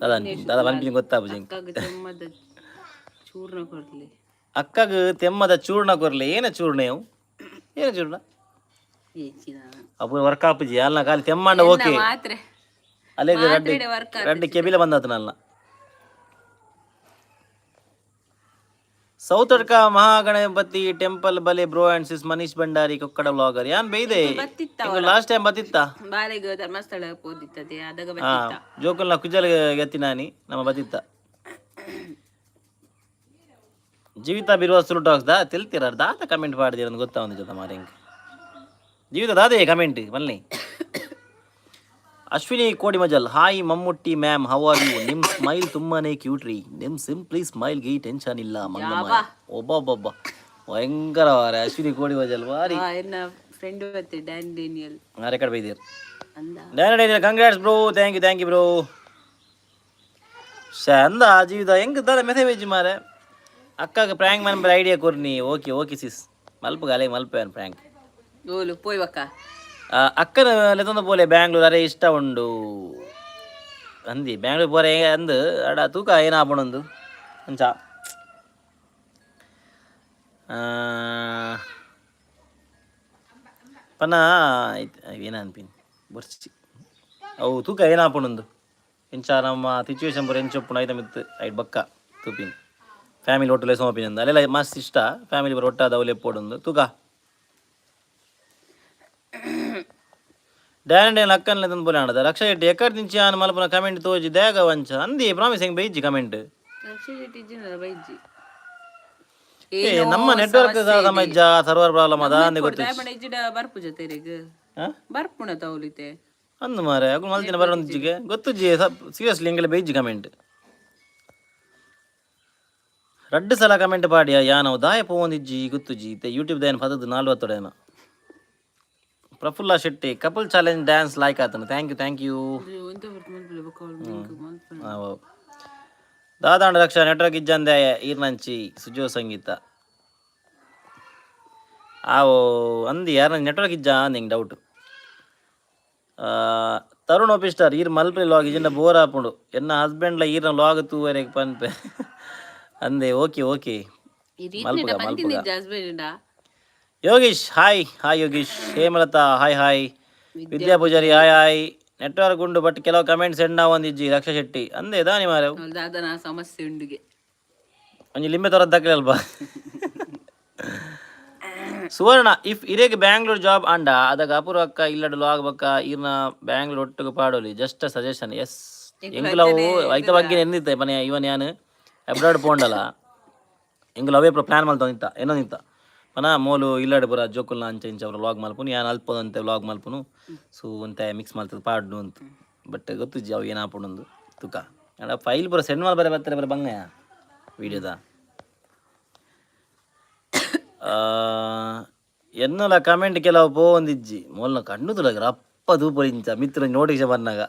ದಾದ ದಾದ ಮನ್ಪಿನ ಗೊತ್ತಾಪುಜಿ. ಅಕ್ಕಗ್ ತೆಮ್ಮದ ಚೂರ್ಣ ಕೊಡ್ಲಿ. ಅಕ್ಕಗ್ ತೆಮ್ಮದ ಚೂರ್ಣ ಕೊರ್ಲಿ. ಏನ ಚೂರ್ಣ ಇವು? ಏನ ಚೂರ್ಣ? ಏಚಿನ. ಅಪ್ಪು ವರ್ಕ್ ಆಪುಜಿ ಅಲ್ಲ, ಖಾಲಿ ತೆಮ್ಮಂಡ ಓಕೆ. ಮಾತ್ರೆ. ಅಲ್ಲೇ ರಡ್ಡಿ ಮಾತ್ರೆಡೆ ವರ್ಕ್. ರಡ್ಡಿ ಕೆಬಿಲ ಬಂದಾತನಲ್ಲ. ಸೌತಡ್ಕ ಮಹಾಗಣಪತಿ ಟೆಂಪಲ್ ಬಲೆ bro and sis. Manish Bhandari Kokkada vlogger ಯಾನ್ ಬೈದೆ. ಬತ್ತಿತ್ತ. Last time ಬತ್ತಿತ್ತ. ಬಾಲೆಗ್ ಧರ್ಮಸ್ಥಳ ಪೋದಿತ್ತದೆ ಅದಗ. ಹಾ. ಬತ್ತಿತ್ತ. ಜೋಕುಲ್ನ ಕುಜಲ್ ಎತ್ತಿನಾನಿ ನಮ್ಮ ಬತ್ತಿತ್ತ. ಜೀವಿತ ಬಿರುವ ಸುಲು ಟಾಕ್ಸ್ ದಾ ತಿಳ್ತೀರ ದಾತ ಕಮೆಂಟ್ ಮಾಡಿದಿರ ಅಂತ ಗೊತ್ತಾ ಒಂದು ಜೊತೆ ಮಾರಿ ಹಿಂಗೆ ಜೀವಿತ ದಾದೆ ಕಮೆಂಟ್ ಬನ್ನಿ. Ashwini Kodimajal, hi Mammootty ma'am, how are you? ನಿಮ್ ಸ್ಮೈಲ್ ತುಂಬಾನೇ ಕ್ಯೂಟ್ ರೀ. ನಿಮ್ ಸಿಂಪ್ಲಿ ಸ್ಮೈಲ್ಗೆ ಟೆನ್ಷನ್ ಇಲ್ಲ ಮಂಗಮ್ಮ. ಒಬ್ಬೊಬ್ಬೊಬ್ಬ ಭಯಂಕರ ವಾರೆ ಅಶ್ವಿನಿ ಕೋಡಿಮಜಲ್ ವಾರಿ. ಎನ್ನ ಫ್ರೆಂಡ್ ಬತ್ತೆ ಡ್ಯಾನ್ ಡೇನಿಯಲ್. ರೆಕಾರ್ಡ್ ಬೈದಿರ್. ಅಂದ. Daniel, congrats bro. Thank you, thank you bro. ಅಂದ ಜೀವಿತ ಹೆಂಗ್ ದಾದ ಮೆಸೇಜ್ ಮಾರೆ. ಅಕ್ಕಾಗ ಪ್ರಾಂಕ್ ಮನ್ ಐಡಿಯಾ ಕೊರ್ನಿ. ಓಕೆ ಓಕೆ ಸಿಸ್, ಮಲ್ಪು ಗಾಲೆ ಮಲ್ಪೆ ಪ್ರಾಂಕ್. ಓಲು ಪೋಯ್ ಬಕ್ಕ. ಅಕ್ಕನ ಲೆತ್ತೊಂದು ಪೋಲೆ ಬ್ಯಾಂಗ್ಳೂರ್ ಅರೆ ಇಷ್ಟ ಉಂಡು ಅಂದಿ. ಬ್ಯಾಂಗ್ಳೂರ್ ಪೋರೆ ಅಂದು ಅಡ ತೂಕ ಏನಾಪಣೊಂದು ಅಂಚ. ಪನ ಏನ ಅನ್ಪಿನ್ ಬೊರ್ಚಿ ಅವು ತೂಕ ಏನಾಪಣೊಂದು ಇಂಚ ನಮ್ಮ ಸಿಚುವೇಶನ್ ಪೂರ ಎಂಚೊಪ್ಪುಂಡು ಐತ ಮಿತ್ತು ಐಟ್ ಬಕ್ಕ ತೂಪಿನ್. ಫ್ಯಾಮಿಲಿ ಒಟ್ಟು ಲೆಸೋಪಿನ್ ಅಂದು ಅಲ್ಲೆಲ್ಲ ಮಸ್ತ್ ಇಷ್ಟ. ಫ್ಯಾಮಿಲಿ ಪೂರ ಒಟ್ಟಾದ ಅವು ಲೆಪ್ಪೋಡೊಂದು ತೂಕ. ಡ್ಯಾನ್ ಅಕ್ಕನ್ ಲೆತ್ತೊಂದು ಪೋಲೆ ಆಂಡದ. ರಕ್ಷಾ ಶೆಟ್ಟಿ ಎಕ್ಕಡ್ ದಿಂಚಿ ಆನ್ ಮಲ್ಪುನ ಕಮೆಂಟ್ ತೋಜಿ ದೇಗ ವಂಚ ಅಂದಿ. ಪ್ರಾಮಿಸ್ ಹೆಂಗ್ ಬೈಜಿ ಕಮೆಂಟ್. ರಕ್ಷಿತ ಇಜ್ಜಿನಲ್ಲ ಬೈಜಿ. ಏ ನಮ್ಮ ನೆಟ್ವರ್ಕ್ ಸಮಸ್ಯೆ, ಸರ್ವರ್ ಪ್ರಾಬ್ಲಮ್ ಅದ ಅಂದೆ ಗೊತ್ತು. ಇಜ್ಜಿಡ ಬರ್ಪು ಜೊತೆರಿಗ್. ಹಾ? ಬರ್ಪುಣ ತೌಲಿತೆ. ಅಂದು ಮಾರೆ ಅಗು ಮಲ್ತಿನ ಬರೋಂಜಿಗೆ ಗೊತ್ತು ಜಿ. ಸೀರಿಯಸ್ಲಿ ಎಂಗಲ ಬೈಜಿ ಕಮೆಂಟ್. ರಡ್ಡು ಸಲ ಕಮೆಂಟ್ ಪಾಡಿಯ ಯಾನವು ದಾಯ ಪೋವೊಂದಿಜ್ಜಿ ಗೊತ್ತುಜಿ. ಇತ್ತೆ ಯೂಟ್ಯೂಬ್ ದಾಯನ ಪದದ್ದು ನಾಲ್ವತ್ತೊಡೆನ. Prafulla Shetty couple challenge dance like ಆತನ. Thank you, thank you. ದಾದಾಂಡ ರಕ್ಷಾ, ನೆಟ್ವರ್ಕ್ ಇಜ್ಜಂದೆ ಈರ್ನಂಚಿ ಸುಜೋ ಸಂಗೀತ. ಆವೋ ಅಂದಿ ಯಾರ ನೆಟ್ವರ್ಕ್ ಇಜ್ಜಾ ನಿಂಗೆ ಡೌಟ್. ತರುಣ್ ಒಪಿಸ್ಟಾರ್ ಈರ್ ಮಲ್ಪೆ ಲಾಗ್ ಇಜಿಂಡ ಬೋರ್ ಆಪುಂಡು. ಎನ್ನ ಹಸ್ಬೆಂಡ್ಲ ಈರ್ನ ಲಾಗ್ ತೂವರೆಗೆ ಪನ್ಪೆ ಅಂದೆ. ಓಕೆ ಓಕೆ, ಮಲ್ಪುಗ ಮಲ್ಪುಗ. Yogish hi hi Yogish. Hemalatha hi hi. Vidya Poojary hi hi. Network ಉಂಡು, ಬಟ್ ಕೆಲವು ಕಮೆಂಟ್ಸ್ ಎಂಡ್ ಒಂದಿಜ್ಜಿ. ರಕ್ಷಾ ಶೆಟ್ಟಿ ಅಂದೆ ದಾನಿ ಮಾರೆ. ದಾದನ ಸಮಸ್ಯೆ ಉಂಡುಗೆ. ಒಂಜಿ ಲಿಂಬೆ ತರದ್ ಅಲ್ಪ. ಸುವರ್ಣ, if ಇರೆಗ್ ಬ್ಯಾಂಗ್ಳೂರ್ ಜಾಬ್ ಅಂಡ ಅದಗ ಅಪೂರ್ವ ಅಕ್ಕ ಇಲ್ಲಡು ಲಾಗ್ ಬಕ್ಕ ಈರ್ನ ಬ್ಯಾಂಗ್ಳೂರ್ ಒಟ್ಟುಗು ಪಾಡೋಲಿ. Just suggestion. S, ಎಂಕುಲವು ಐತ ಬಗ್ಗೆ ಎಂದಿತ್ತೆ ಮನೆ. ಇವನ್ ಯಾನ್ ಅಬ್ರಾಡ್ ಪೋಂಡಲ ಎಂಕುಲು ಅವೇ ಪ್ಲಾನ್ ಮಲ್ತೊಂದಿತ್ತ ಏನೊಂದಿತ್ತ ಪನ ಮೋಲು ಇಲ್ಲಡೆ ಪೂರ ಜೋಕುಲ್ನ ಅಂಚ ಇಂಚ ಅವರ ವ್ಲಾಗ್ ಮಲ್ಪುನು, ಯಾನ್ ಅಲ್ಪದಂತೆ ವ್ಲಾಗ್ ಮಲ್ಪುನು. ಸೊ ಒಂತೆ ಮಿಕ್ಸ್ ಮಲ್ತದ ಪಾಡ್ಡು ಅಂತ. ಬಟ್ ಗೊತ್ತುಜ್ಜಿ ಅವು ಏನಾಪುಂಡು ತುಕ. ಅಂಡ ಫೈಲ್ ಪೂರ ಸೆಂಡ್ ಮಲ್ ಬರೆ ಬತ್ತಾರೆ ಬರ ಬಂಗಯ ವಿಡಿಯೋದ. ಎನ್ನಲ ಕಮೆಂಟ್ ಕೆಲವು ಪೋವೊಂದಿಜ್ಜಿ. ಮೊಲ್ಲ ಕಣ್ಣು ತುಲಗ ರಪ್ಪ ತೂಪೊಲಿ ಇಂಚ ಮಿತ್ರ ನೋಟಿಫಿಕೇಶನ್ ಬಂದಾಗ.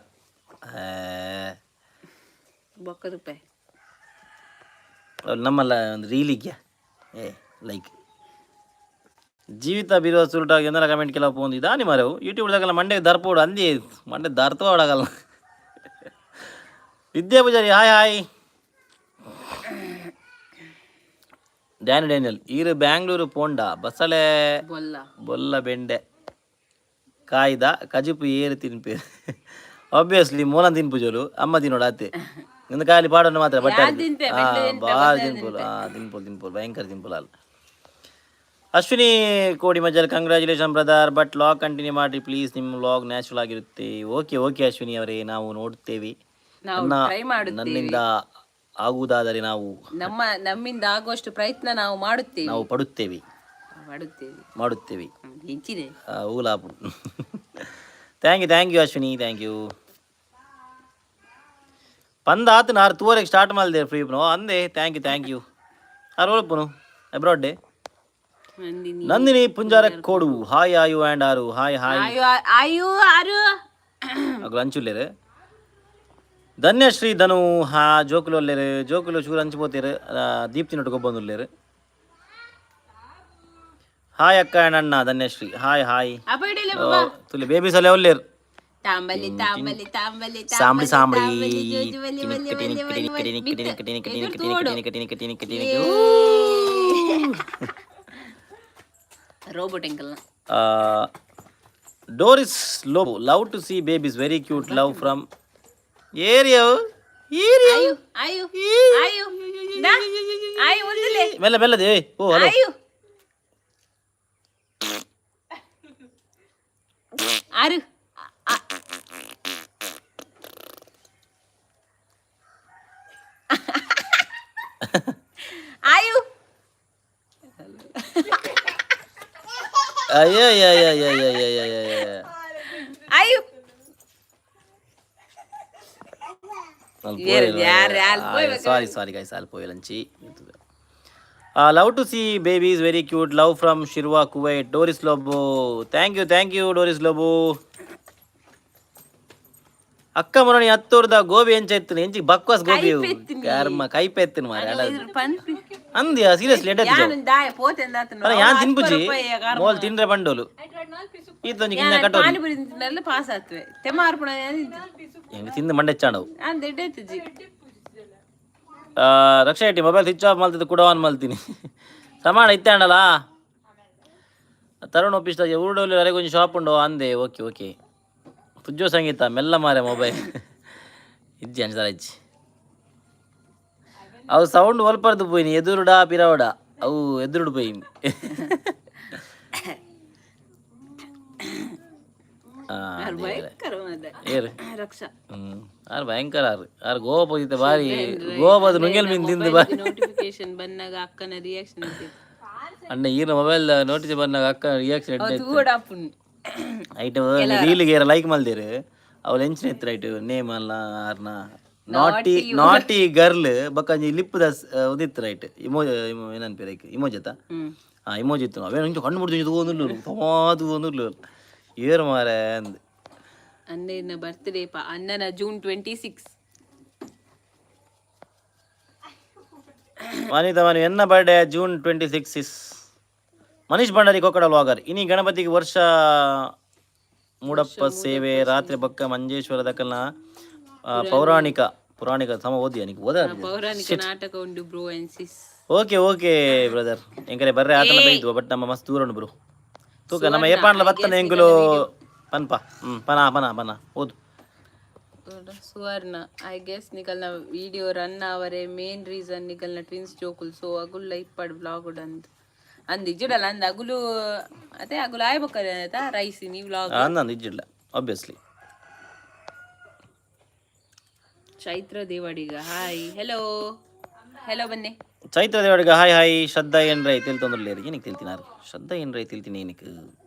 ಬೊಕ್ಕ ರೂಪಾಯಿ. ನಮ್ಮಲ್ಲ ಒಂದು ರೀಲಿಗೆ ಏ ಲೈಕ್ ಜೀವಿತ ಬೀರುವ ಸುರುಟಾಗಿ ಎಂದರ ಕಮೆಂಟ್ ಕೆಲವು ಪೋಂದು ಇದಾನಿ ಮಾರವು. ಯೂಟ್ಯೂಬ್ ದಾಗಲ್ಲ ಮಂಡೆ ದರ್ಪೋಡು ಅಂದಿ ಮಂಡೆ ದರ್ತೋ ಆಡಗಲ್ಲ. Vidya Poojary hi hi. Danny Daniel ಈರು ಬ್ಯಾಂಗ್ಳೂರು ಪೋಂಡ ಬಸಳೆ ಬೊಲ್ಲ. ಬೊಲ್ಲ ಬೆಂಡೆ ಕಾಯ್ದ ಕಜಿಪು ಏರು ತಿನ್ಪೆ. ಆಬ್ವಿಯಸ್ಲಿ ಮೂಲ ತಿನ್ಪುಜೋಲು ಅಮ್ಮ ತಿನ್ನೋಡು ಆತೆ. ನಿಂದ ಕಾಲಿ ಪಾಡೋಣ ಮಾತ್ರ ಬಟ್ಟೆ. ತಿನ್ಪೆ, ಬಾರಿ ತಿನ್ಪೋಲು. ಹಾ, ತಿನ್ಪೋಲು ತಿನ್ಪೋಲು, ಭಯಂಕರ ತಿನ್ಪೋಲು ಅಲ್ಲ. ಅಶ್ವಿನಿ ಕೋಡಿ ಮಜಲ್, congratulation brother, but vlog continue ಮಾಡಿ ಪ್ಲೀಸ್, ನಿಮ್ಮ ಲಾಗ್ ನ್ಯಾಚುರಲ್ ಆಗಿರುತ್ತೆ. ಓಕೆ ಓಕೆ ಅಶ್ವಿನಿ ಅವರೇ, ನಾವು ನೋಡುತ್ತೇವೆ. ನಾವು ನನ್ನ ಟ್ರೈ ಮಾಡುತ್ತೇವೆ. ನನ್ನಿಂದ ಆಗುವುದಾದರೆ ನಾವು ನಮ್ಮಿಂದ ಆಗುವಷ್ಟು ಪ್ರಯತ್ನ ನಾವು ಮಾಡುತ್ತೇವೆ. ನಾವು ಪಡುತ್ತೇವೆ. ಮಾಡುತ್ತೇವೆ. ಮಾಡುತ್ತೇವೆ. ಹೆಚ್ಚಿದೆ. ಊಲಾಪು. Thank you, thank you Ashwini, thank you. ಪಂದ ಆತು ನಾರು ತೂವರೆಗೆ ಸ್ಟಾರ್ಟ್ ಮಾಡಿದೆ ಫ್ರೀ ಅಂದೆ. Thank you, thank you. ಆರು ಒಳಪುನು ಅಬ್ರಾಡ್ ಡೇ. ನಂದಿನಿ. ನಂದಿನಿ ಪುಂಜಾರ ಕೋಡು ಹಾಯ್. ಆಯು ಆ್ಯಂಡ್ ಆರು ಹಾಯ್ ಹಾಯ್. ಆಯು ಆಯು ಆರು. ಅಗಲು ಅಂಚುಲ್ಲೇರು. ಧನ್ಯಶ್ರೀ ಧನು ಹಾ. ಜೋಕುಲು ಒಲ್ಲೇರು, ಜೋಕುಲು ಚೂರು ಅಂಚು ಪೋತೇರು. ದೀಪ್ತಿ ನೊಟ್ಟು ಗೊಬ್ಬೊಂದುಲ್ಲೇರು. ಹಾಯ್ ಅಕ್ಕ ಆ್ಯಂಡ್ ಅಣ್ಣ. Dhanyashree hi hi. ಅಪಡಿಲೆ. ತುಲಿ ಬೇಬೀಸ್ ಅಲ್ಲೇ ಒಲ್ಲೇರು. ತಾಂಬಲಿ ತಾಂಬಲಿ ತಾಂಬಲಿ. ಸಾಂಬಳಿ ಸಾಂಬಳಿ. ಜೋಜು ಬಲಿ ಬಲಿ ಬಲಿ ಬಲಿ ಬಲಿ. Robot ಎಂಕಲ್ನ. Doris Lobo, love to see babies, very cute, love from area area. ಆಯು ಆಯು ಆಯು ದಾ, ಆಯು ಒಂದುಲೆ. ಮೆಲ್ಲ ಮೆಲ್ಲದೆ. ಓ ಹಲೋ. ಆಯು ಆರು ಆಯು. ಅಯ್ಯಯ್ಯಯ್ಯಯ್ಯಯ್ಯಯ್ಯಯ್ಯ. ಆಯು. ಯಾರ್ ಸಾರಿ ಸಾರಿ ಗೈಸ್, ಅಲ್ಲಿ ಪೋಯಲಂಚಿ. Love to see babies, very cute, love from Shirva Kuwait, Doris Lobo. Thank you, thank you Doris Lobo. ಅಕ್ಕ ಮೊರಣಿ ಹತ್ತೂರ್ದ ಗೋಬಿ ಎಂಚ ಎತ್ತುನು? ಎಂಚಿ ಬಕ್ವಾಸ್ ಗೋಬಿ ಕರ್ಮ ಕೈಪೆ ಎತ್ತುನು ಮಾರೆ. ಪನ್ಪಿ. ಅಂದ್ಯಾ? ಸೀರಿಯಸ್ಲಿ ಎಡ್ಡೆ. ಯಾನ್ ದಾಯ ಪೋತೆ ಅಂದಾತನು. ಅಲ್ಲ, ಯಾನ್ ತಿನ್ಪುಜಿ. ಮೋಲ್ ತಿಂದ್ರೆ ಬಂಡೋಲು ಈತೊಂಜಿ ಕಿನ್ನ ಕಟ್ಟೋದು. ಪಾನಿಪುರಿ ತಿಂದಲ್ಲ ಪಾಸ್ ಆತ್ವೆ ತೆಮಾರ್ಪಣ. ಹೆಂಗೆ ತಿಂದು ಮಂಡೆ ಹೆಚ್ಚಾಣವು. ಅಂದ್ ಎಡ್ಡೆ. ರಕ್ಷಾ ಶೆಟ್ಟಿ ಮೊಬೈಲ್ ಸ್ವಿಚ್ ಆಫ್ ಮಲ್ತಿದ್ದು ಕೂಡ ಆನ್ ಮಲ್ತೀನಿ. ಸಮಾನ ಇತ್ತೆ ಅಂಡಲ. ತರುಣ್ ಒಪ್ಪಿಸ್ತ ಊರುಡಲ್ಲಿ ಅರೆಗೊಂಜಿ ಶಾಪ್ ಉಂಡು ಅಂದೆ. ಓಕೆ ಓಕೆ ತುಜ್ಜೋ ಸಂಗೀತ ಮೆಲ್ಲ ಮಾರೆ. ಮೊಬೈಲ್ ಇಜ್ಜಿ ಅಂಚ ಇಜ್ಜಿ. ಅವು ಸೌಂಡ್ ಒಲ್ಪರ್ದು ಪೋಯಿನಿ ಎದುರುಡಾ ಪಿರವಡ ಅವು ಎದುರುಡು ಪೋಯಿನಿ. ಏರು. ರಕ್ಷಾ. ಆರು ಭಯಂಕರ ಆರು ಆರು ಗೋವಾ ಪೋದಿತ್ತೆ ಬಾರಿ. ಗೋವಾ ನುಂಗೆಲ್ ಮೀನ್ ತಿಂದು ಬಾರಿ. ನೋಟಿಫಿಕೇಶನ್ ಬಂದಾಗ ಅಕ್ಕನ ರಿಯಾಕ್ಷನ್. ಅಣ್ಣ ಈಗಿನ ಮೊಬೈಲ್ ನೋಟಿಸ್ ಬಂದಾಗ ಅಕ್ಕ ರಿಯಾಕ್ಷನ್. ತೂಡಾಪುನ್. ಐಟ್ ರೀಲ್ ಗೇರ ಲೈಕ್ ಮಲ್ದೇರು ಅವಳು ಎಂಚಿನ ಇತ್ತು ರೈಟ್ ನೇಮ್ ಅಲ್ಲ ಆರ್ನ ನಾಟಿ ನಾಟಿ ಗರ್ಲ್ ಬಕ್ಕ ಲಿಪ್ ದ ಉದಿತ್ತು ರೈಟ್ ಇಮೋ ಏನನ್ಪೇರು ಐಕ್ ಇಮೋಜತ. ಹ್ಮ್. ಆ ಇಮೋಜಿ ಇತ್ತು. ಅವೇನು ಇಂಚ ಕಣ್ಣು ಮುಡ್ದು ತಗೊಂಡು ತಮಾದು ತಗೊಂಡು. ಏರು ಮಾರೆ ಅಂದ್. ಅಣ್ಣನ ಬರ್ತ್ಡೇ ಪಾ, ಅಣ್ಣನ ಜೂನ್ 26. ವನಿತಾ ಮನು, ಎನ್ನ birthday June 26 is. Manish Bhandari Kokkada vlogger. ಇನಿ ಗಣಪತಿಗೆ ವರ್ಷ ಮೂಡಪ್ಪ ಸೇವೆ, ರಾತ್ರಿ ಬೊಕ್ಕ ಮಂಜೇಶ್ವರ ದಕಲ್ನ ಪೌರಾಣಿಕ ಪುರಾಣಿಕ ಸಮ ಓದಿ ನಿಕ್ ಓದ. ಪೌರಾಣಿಕ ನಾಟಕ ಉಂಡು bro and sis. Okay okay brother, ಎಂಕಲೆ ಬರ್ರೆ ಆತನ ಬೈದ್ವ, ಬಟ್ ನಮ್ಮ ಮಸ್ತ್ ದೂರ ಉಂಡು ಬ್ರೋ. ತೂಕ ನಮ್ಮ ಏಪಾಂಡ್ಲ ಬತ್ತನ ಎಂಕುಲು ಪನ್ಪ. ಪನ ಪನ ಪನ ಓದು. ಸುವರ್ಣ, I guess ನಿಕಲ್ನ ವಿಡಿಯೋ ರನ್ ಅವರೆ ಮೇನ್ ರೀಸನ್ ನಿಕಲ್ನ ಟ್ವಿನ್ಸ್ ಜೋಕುಲ್, ಸೊ ಅಗುಲ್ಲ ಇಪ್ಪಡ್ ವ್ಲಾಗ್ ಅಂದ್ ಅಂದ್ ಇಜ್ಜಿಡಲ್ಲ ಅಂದ್ ಅಗುಲು ಅದೇ ಅಗುಲು ಆಯ್ಬೊಕ್ಕ ರೈಸ್ ನೀ ವ್ಲಾಗ್. ಅಂದಂದು ಇಜ್ಜಿಡ್ಲ obviously. Chaitra Devadiga, hi, hello hello, ಬನ್ನಿ. Chaitra Devadiga hi hi. ಶ್ರದ್ಧಾ ಏನ್ರೈ ತಿಳ್ತೊಂದುಲ್ಲೇರು, ಏನಕ್ಕೆ ತಿಳ್ತಿನಾರು? ಶ್ರದ್ಧಾ ಏನ್ರೈ ತಿಳ್ತೀನಿ ಏನಕ್ಕೆ?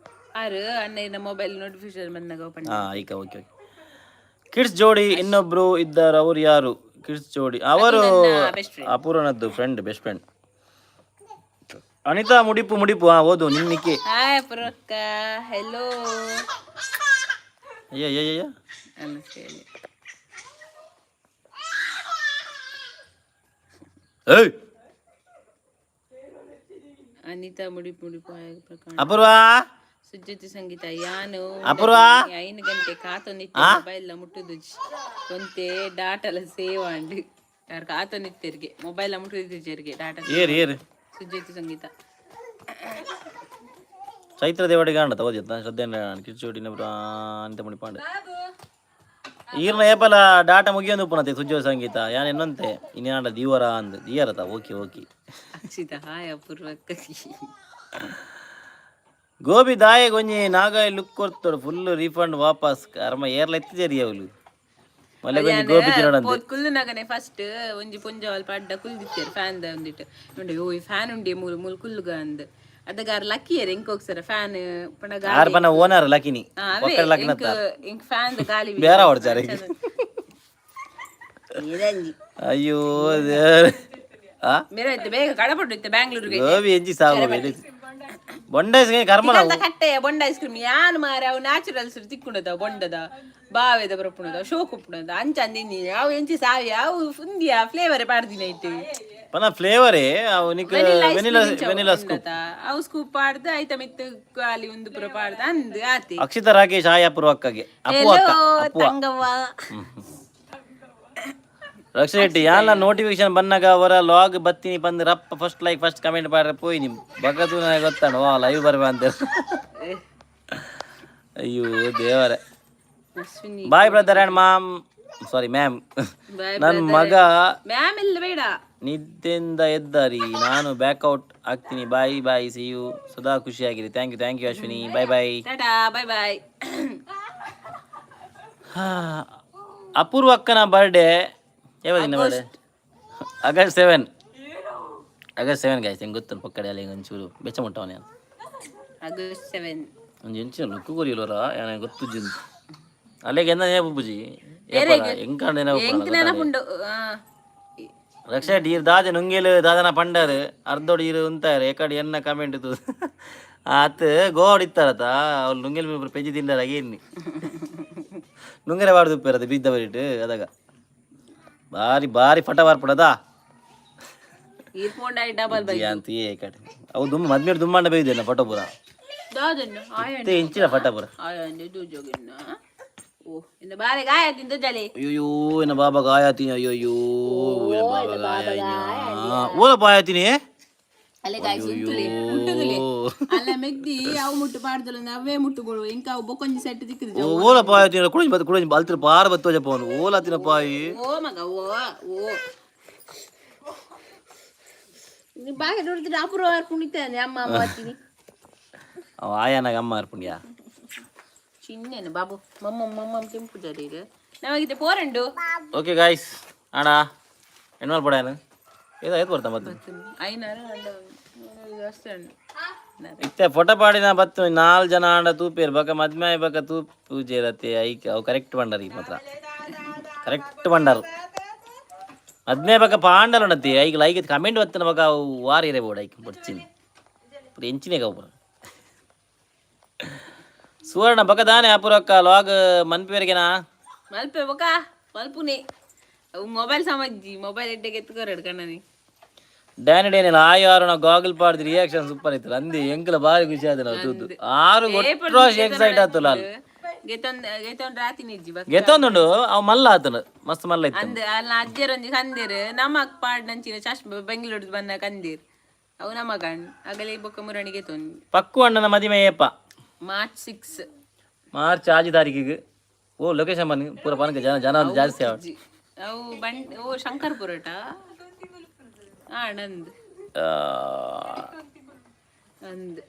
ಆರು ಅಣ್ಣ ಮೊಬೈಲ್ ನೋಟಿಫಿಕೇಶನ್ ಬಂದಾಗ ಓಪನ್. ಹಾ, ಈಗ ಓಕೆ ಓಕೆ. ಕಿಡ್ಸ್ ಜೋಡಿ ಇನ್ನೊಬ್ರು ಇದ್ದಾರೆ, ಅವರು ಯಾರು? ಕಿಡ್ಸ್ ಜೋಡಿ ಅವರು ಬೆಸ್ಟ್ ಫ್ರೆಂಡ್. ಅಪೂರ್ವನದ್ದು ಫ್ರೆಂಡ್, ಬೆಸ್ಟ್ ಫ್ರೆಂಡ್. ಅನಿತಾ ಮುಡಿಪು ಮುಡಿಪು, ಹಾ ಓದು ನಿನ್ನಿಕ್ಕೆ. Hi ಪುರಕ್ಕ, hello. ಅಯ್ಯ ಅಯ್ಯ ಅಯ್ಯ. ನಮಸ್ತೆ. ಏಯ್. ಅನಿತಾ ಮುಡಿಪು ಮುಡಿಪು, ಹಾಯ್ ಪ್ರಕಾಶ್. ಅಪೂರ್ವ. ಸುಜ್ಯೋತಿ ಸಂಗೀತ ಯಾನು. ಅಪೂರ್ವ. 5 ಗಂಟೆ ಕಾತೊಂದಿತ್ತೆ, ಮೊಬೈಲ್ ಮುಟ್ಟುದುಜಿ, ಒಂತೆ ಡಾಟಲ ಸೇವ್ ಆಂಡ್ ಯಾರು ಕಾತೊಂದಿತ್ತೆರ್ಗೆ, ಮೊಬೈಲ್ ಮುಟ್ಟುದಿಜ್ಜೆರ್ಗೆ ಡಾಟಾ. ಏರು ಏರು? ಸುಜ್ಯೋತಿ ಸಂಗೀತ. ಚೈತ್ರ ದೇವಡಿಗ ಅಂಡ ಓದಿತ್ತ ಶ್ರದ್ಧೆ. ಕಿಡ್ಸ್ ಜೋಡಿ ಇನ್ನೊಬ್ರು ಅನಿತಾ ಮುಡಿಪಾಂಡೆ. ಈರ್ನ ಏಪಲ ಡಾಟಾ ಮುಗಿಯೊಂದು ಉಪ್ಪುನತೆ. ಸುಜ್ಜೋ ಸಂಗೀತ ಯಾನ್ ಎನ್ನಂತೆ ಇನ್ಯಾಂಡ ದೀವರ ಅಂದ್ ದೀಯರತ. Okay okay. Akshita hi ಅಪೂರ್ವಕ್ಕ. Gobi ದಾಯ ಒಂಜಿ ನಾಗಾಯಿ ಲುಕ್ ಕೊರ್ತೋಡು, ಫುಲ್ ರೀಫಂಡ್ ವಾಪಸ್ ಕರ್ಮ ಏರ್ಲ ಎತ್ತಿಜರಿ ಅವಲು ಮಲ್ಲೆ ಒಂಜಿ ಗೋಬಿ ತಿನ್ನೋಡಂತೆ. ಪೋತ್ ಕುಲ್ಲುನಗನೆ ಫಸ್ಟ್ ಒಂಜಿ ಪೊಂಜವಲ್ ಪಡ್ಡ ಕುಲ್ದಿತ್ತೇರು ಫ್ಯಾನ್ ದ ಒಂದಿಟ್ಟು ಉಂಡೆ, ಓ ಫ್ಯಾನ್ ಉಂಡೆ ಮೂಲು ಮೂಲು ಕುಲ್ಲುಗ ಅಂದ್. ಅದಗಾರ ಲಕ್ಕಿಯರ್ ಎಂಕ್ ಹೋಗ್ಸರ ಫ್ಯಾನ್ ಪಂಡ ಗಾಳಿ. ಆರ್ ಪನ್ನ ಓನರ್ ಲಕಿನಿ. ಆ, ಅವೇ ಒಕ್ಕಡ ಲಕ್ನ. ಎಂಕ್ ಎಂಕ್ ಫ್ಯಾನ್ ದ ಗಾಳಿ. ಬೇರೆ ಹೊಡ್ಚಾರೆ. ಅಯ್ಯೋ ದೇವ್ರೆ. ಆ. ಮೇರೆ ಇತ್ತು ಬೇಗ ಕಡಪಟ್ಟು ಇತ್ತು ಬ್ಯಾಂಗ್ಳೂರಿಗೆ. ಗೋಬಿ ಎಂಜಿ ಸಾವು ಬೊಂಡೈಸ್ ಕರ್ಮಲ. ಅಂತ ಕಟ್ಟೆಯ ಬೊಂಡ ಐಸ್ ಕ್ರೀಮ್ ಯಾನ್ ಮಾರೆ, ಅವು ನ್ಯಾಚುರಲ್ಸ್ ತಿಕ್ಕುಂಡದ ಬೊಂಡದ ಬಾವೆದ ಬರಪುಣದ ಶೋಕ್ ಉಪ್ಪುಣದ ಅಂಚ ಅಂದಿನಿ. ಅವು ಎಂಚಿ ಸಾವಿ ಅವು ಉಂದಿಯ ಫ್ಲೇವರ್ ಪಾಡ್ದಿನ ಇಟ್ಟು. ಪನ ಫ್ಲೇವರೇ ಅವು ನಿಕ್ ವೆನಿಲಾ ವೆನಿಲಾ ಸ್ಕೂಪ್. ಅವು ಸ್ಕೂಪ್ ಪಾಡ್ದು ಐತ ಮಿತ್ತು ಖಾಲಿ ಒಂದು ಪುರ ಪಾಡ್ದು ಅಂದ್ ಆತಿ. ಅಕ್ಷಿತಾ ರಾಕೇಶ್ ಹಾಯ್ ಅಪೂರ್ವ ಅಕ್ಕಗೆ, ಅಪ್ಪು ಅಕ್ಕ ಅಪ್ಪು. ತಂಗವ್ವ. ರಕ್ಷಾ ಶೆಟ್ಟಿ, ಯಾಲ ನೋಟಿಫಿಕೇಶನ್ ಬಂದಾಗ ಅವರ ಲಾಗ್ ಬತ್ತೀನಿ ಬಂದು ರಪ್ಪ ಫಸ್ಟ್ ಲೈಕ್ ಫಸ್ಟ್ ಕಮೆಂಟ್ ಮಾಡ್ರೆ ಪೋಯ್ ನಿಮ್ ಬಗದು ನನಗೆ ಗೊತ್ತಾಣ ವಾ ಲೈವ್ ಬರ್ಬ ಅಂತ. ಅಯ್ಯೋ ದೇವರೇ. Ashwini. Bye brother and ma'am, sorry ma'am. Bye. ನನ್ನ ಮಗ ಮ್ಯಾಮ್ ಇಲ್ಲ ಬೇಡ. ನಿದ್ದೆಯಿಂದ ಎದ್ದಾರಿ, ನಾನು ಬ್ಯಾಕ್ಔಟ್ ಆಗ್ತೀನಿ. ಬಾಯ್ ಬಾಯ್, ಸಿ you, ಸದಾ ಖುಷಿಯಾಗಿರಿ. Thank you thank you Ashwini, bye bye. Tata bye bye. ಅಪೂರ್ವ ಅಕ್ಕನ ಬರ್ಡೇ ಯಾವಾಗ? Birthday August 7, August 7 guys. ಹೆಂಗೆ ಗೊತ್ತು ಪಕ್ಕಡೆ ಅಲ್ಲಿ ಒಂಚೂರು ಬೆಚ್ಚ ಮುಟ್ಟವನೇ. ಆಗಸ್ಟ್ 7. ಒಂಜಿ ಎಂಚಿನ ಲುಕ್ಕು ಕೊರಿಯಲೋರ ಏನ ಗೊತ್ತು ಜಿನ್ ಅಲ್ಲಿಗೆ ಎಂದ ಬುಜ್ಜಿ ಎಂಕಾಂಡ. ಎಂಕ್ ನೆನಪುಂಡು ಆ. ರಕ್ಷಾ ಈರ್ ದಾದೆ ನುಂಗೇಲು ದಾದನ ಪಂಡರ್ ಅರ್ಧೋಡು ಈರು ಉಂತಾರೆ ಏಕಡೆ ಎನ್ನ ಕಮೆಂಟ್ ತು ಆತ್ ಗೋವಾಡ್ ಇತ್ತಾರತ ಅವ್ರು ನುಂಗೇಲ್ ಮೇಲೆ ಪೆಜ್ಜಿ ತಿಂಡಾರ ಏನ್ನಿ ನುಂಗರೆ ಬಾರ್ದು ಉಪ್ಪೇರದು ಬಿದ್ದ ಬರಿಟ್ಟು ಅದಾಗ ಬಾರಿ ಬಾರಿ ಫಟ ಬಾರ್ಪಡದ. ಈರ್ ಪೋಂಡಾಯಿ ಡಬಲ್ ಬೈ. ಅಂತ ಏಕಡೆ ಅವು ದುಮ್ಮ ಮದ್ಮೇಲೆ ದುಮ್ಮಂಡ ಬೈದೇನ ಫಟೋ ಪೂರ. ದಾದನ್ನ ಆಯಣ್ಣ. ಇತ್ತೆ ಇಂಚಿನ ಫಟ ಪೂರ. ಆಯಣ್ಣ ದೂಜೋಗಿನ್ನ ಓ ಇಂದ ಬಾರೆ ಗಾಯ ತಿಂದ ಜಲೆ. ಅಯ್ಯೋ ಏನ ಬಾಬಾ ಗಾಯತೀನಿ, ಅಯ್ಯೋ ಏನ ಬಾಬಾ ಗಾಯ ಓಲ ಬಾಯತೀನಿ. ಅಲ್ಲೇ ಗಾಯ ಸುತ್ತುಲೆ ಮುಟ್ಟುದುಲೆ ಅಲ್ಲ ಮೆಗ್ದಿ ಅವು ಮುಟ್ಟು ಪಾಡ್ದಲ್ಲ ಅವೇ ಮುಟ್ಟುಗಳು ಇಂಕ ಅವು ಬೊಕೊಂಜಿ ಸೆಟ್ ತಿಕ್ಕಿದ. ಓಲ ಪಾಯತೀನಿ ಕುಡಿಂಜ್ ಬತ್ತು ಕುಡಿಂಜ್ ಅಲ್ತಿರ ಪಾರ ಬತ್ತು ಜಪ್ಪವನು ಓಲ ತಿನ ಪಾಯಿ. ಓ ಮಗ ಓ ಓ ನೀ ಬಾಗೆ ನೋಡ್ತಿದ್ರೆ ಅಪೂರ್ವ ಕುಣಿತಾನೆ ಅಮ್ಮ ಅಮ್ಮ ಅತ್ತೀನಿ. ಅವ ಆಯಾನಾಗ ಅಮ್ಮ ಅರ್ಪುಂಡ್ಯಾ. ಚಿನ್ನೇನು ಬಾಬು ಮಮ್ಮ ಮಮ್ಮ ಕೆಂಪು ಜರೀರ್ ನಮಗಿದೆ ಪೋರಂಡು. ಓಕೆ ಗಾಯ್ಸ್, ಅಣ್ಣ ಎಣ್ಮಲ್ ಪಡಾಯನ ಏದ ಏತ್ ಬರ್ತಾ ಮತ್ತೆ. ಐನಾರು ಅಷ್ಟೇ. ಇತ್ತೆ ಫೋಟೋ ಪಾಡಿನ ಬತ್ತು ನಾಲ್ ಜನ ಆಂಡ ತೂಪೇರು ಬಕ ಮದ್ಮೆ ಬಕ ತೂಪು ಪೂಜೆ ಐಕ್ ಅವು ಕರೆಕ್ಟ್ ಬಂಡಾರ ಈಗ ಮಾತ್ರ ಕರೆಕ್ಟ್ ಬಂಡಾರು ಮದ್ಮೆ ಬಕ ಪಾಂಡಲ ಉಂಡತಿ ಐಕ್ ಲೈಕ್ ಕಮೆಂಟ್ ಬತ್ತನ ಬಕ ಅವು ವಾರ ಇರೇ ಬೋಡ ಐಕ್ ಬಡ್ಚಿನಿ ಪೂರ ಎಂಚಿನೇ ಕವು ಪೂರ. ಸುವರ್ಣ ಬಕದಾನೆ ಅಪುರಕ್ಕ ಲಾಗ್ ಮನ್ಪಿವರೆಗೆನಾ? ಮಲ್ಪೆ ಬೊಕ ಮಲ್ಪುನೆ. ಅವು ಮೊಬೈಲ್ ಸಮಜ್ಜಿ, ಮೊಬೈಲ್ ಎಡ್ಡೆಗೆ ಎತ್ಕೊರಡು ಕಣ್ಣನಿ. ಡ್ಯಾನಿ ಡೇನಿಲ್ ಆಯ್ ಆರುನ ಗಾಗಲ್ ಪಾಡ್ದು ರಿಯಾಕ್ಷನ್ ಸೂಪರ್ ಇತ್ತು ಅಂದಿ. ಎಂಕಲ ಬಾರಿ ಖುಷಿ ಆದ ನಾವು ತೂದು. ಆರು ಒಟ್ಟು ಎಕ್ಸೈಟ್ ಆತು ಲಾಲ್. ಗೆತೊಂದು ಗೆತೊಂದು ರಾತಿ ನಿಜ್ಜಿ ಬಕ್ಕ. ಗೆತ್ತೊಂದುಂಡು ಅವು ಮಲ್ಲ ಆತನು, ಮಸ್ತ್ ಮಲ್ಲ ಇತ್ತು. ಅಂದ್ ಅಲ್ಲ, ಅಜ್ಜೆರ್ ಒಂಜಿ ಕಂದೇರ್ ನಮಕ್ ಪಾಡ್ನಂಚಿನ ಚಶ್ಮ ಬೆಂಗಳೂರು ಬಂದ ಕಂದೇರ್. ಅವು ನಮಗಣ್ ಅಗಲೆ ಬೊಕ್ಕ ಮುರಣಿಗೆ ಗೆತೊಂದು. ಪಕ್ಕು ಅಣ್ಣನ ಮದಿಮೆ ಏಪ? ಮಾರ್ಚ್ 6. ಮಾರ್ಚ್ 6 ತಾರೀಕಿಗೆ. ಓ, ಲೊಕೇಶನ್ ಬನ್ನಿ ಪೂರ ಪನಕ, ಜನ ಜನ ಒಂದು ಜಾಸ್ತಿ ಆವ. ಅವು ಬಂಡ್ ಓ ಶಂಕರ್ಪುರಟ ಆನಂದ್. ಅಂದ್.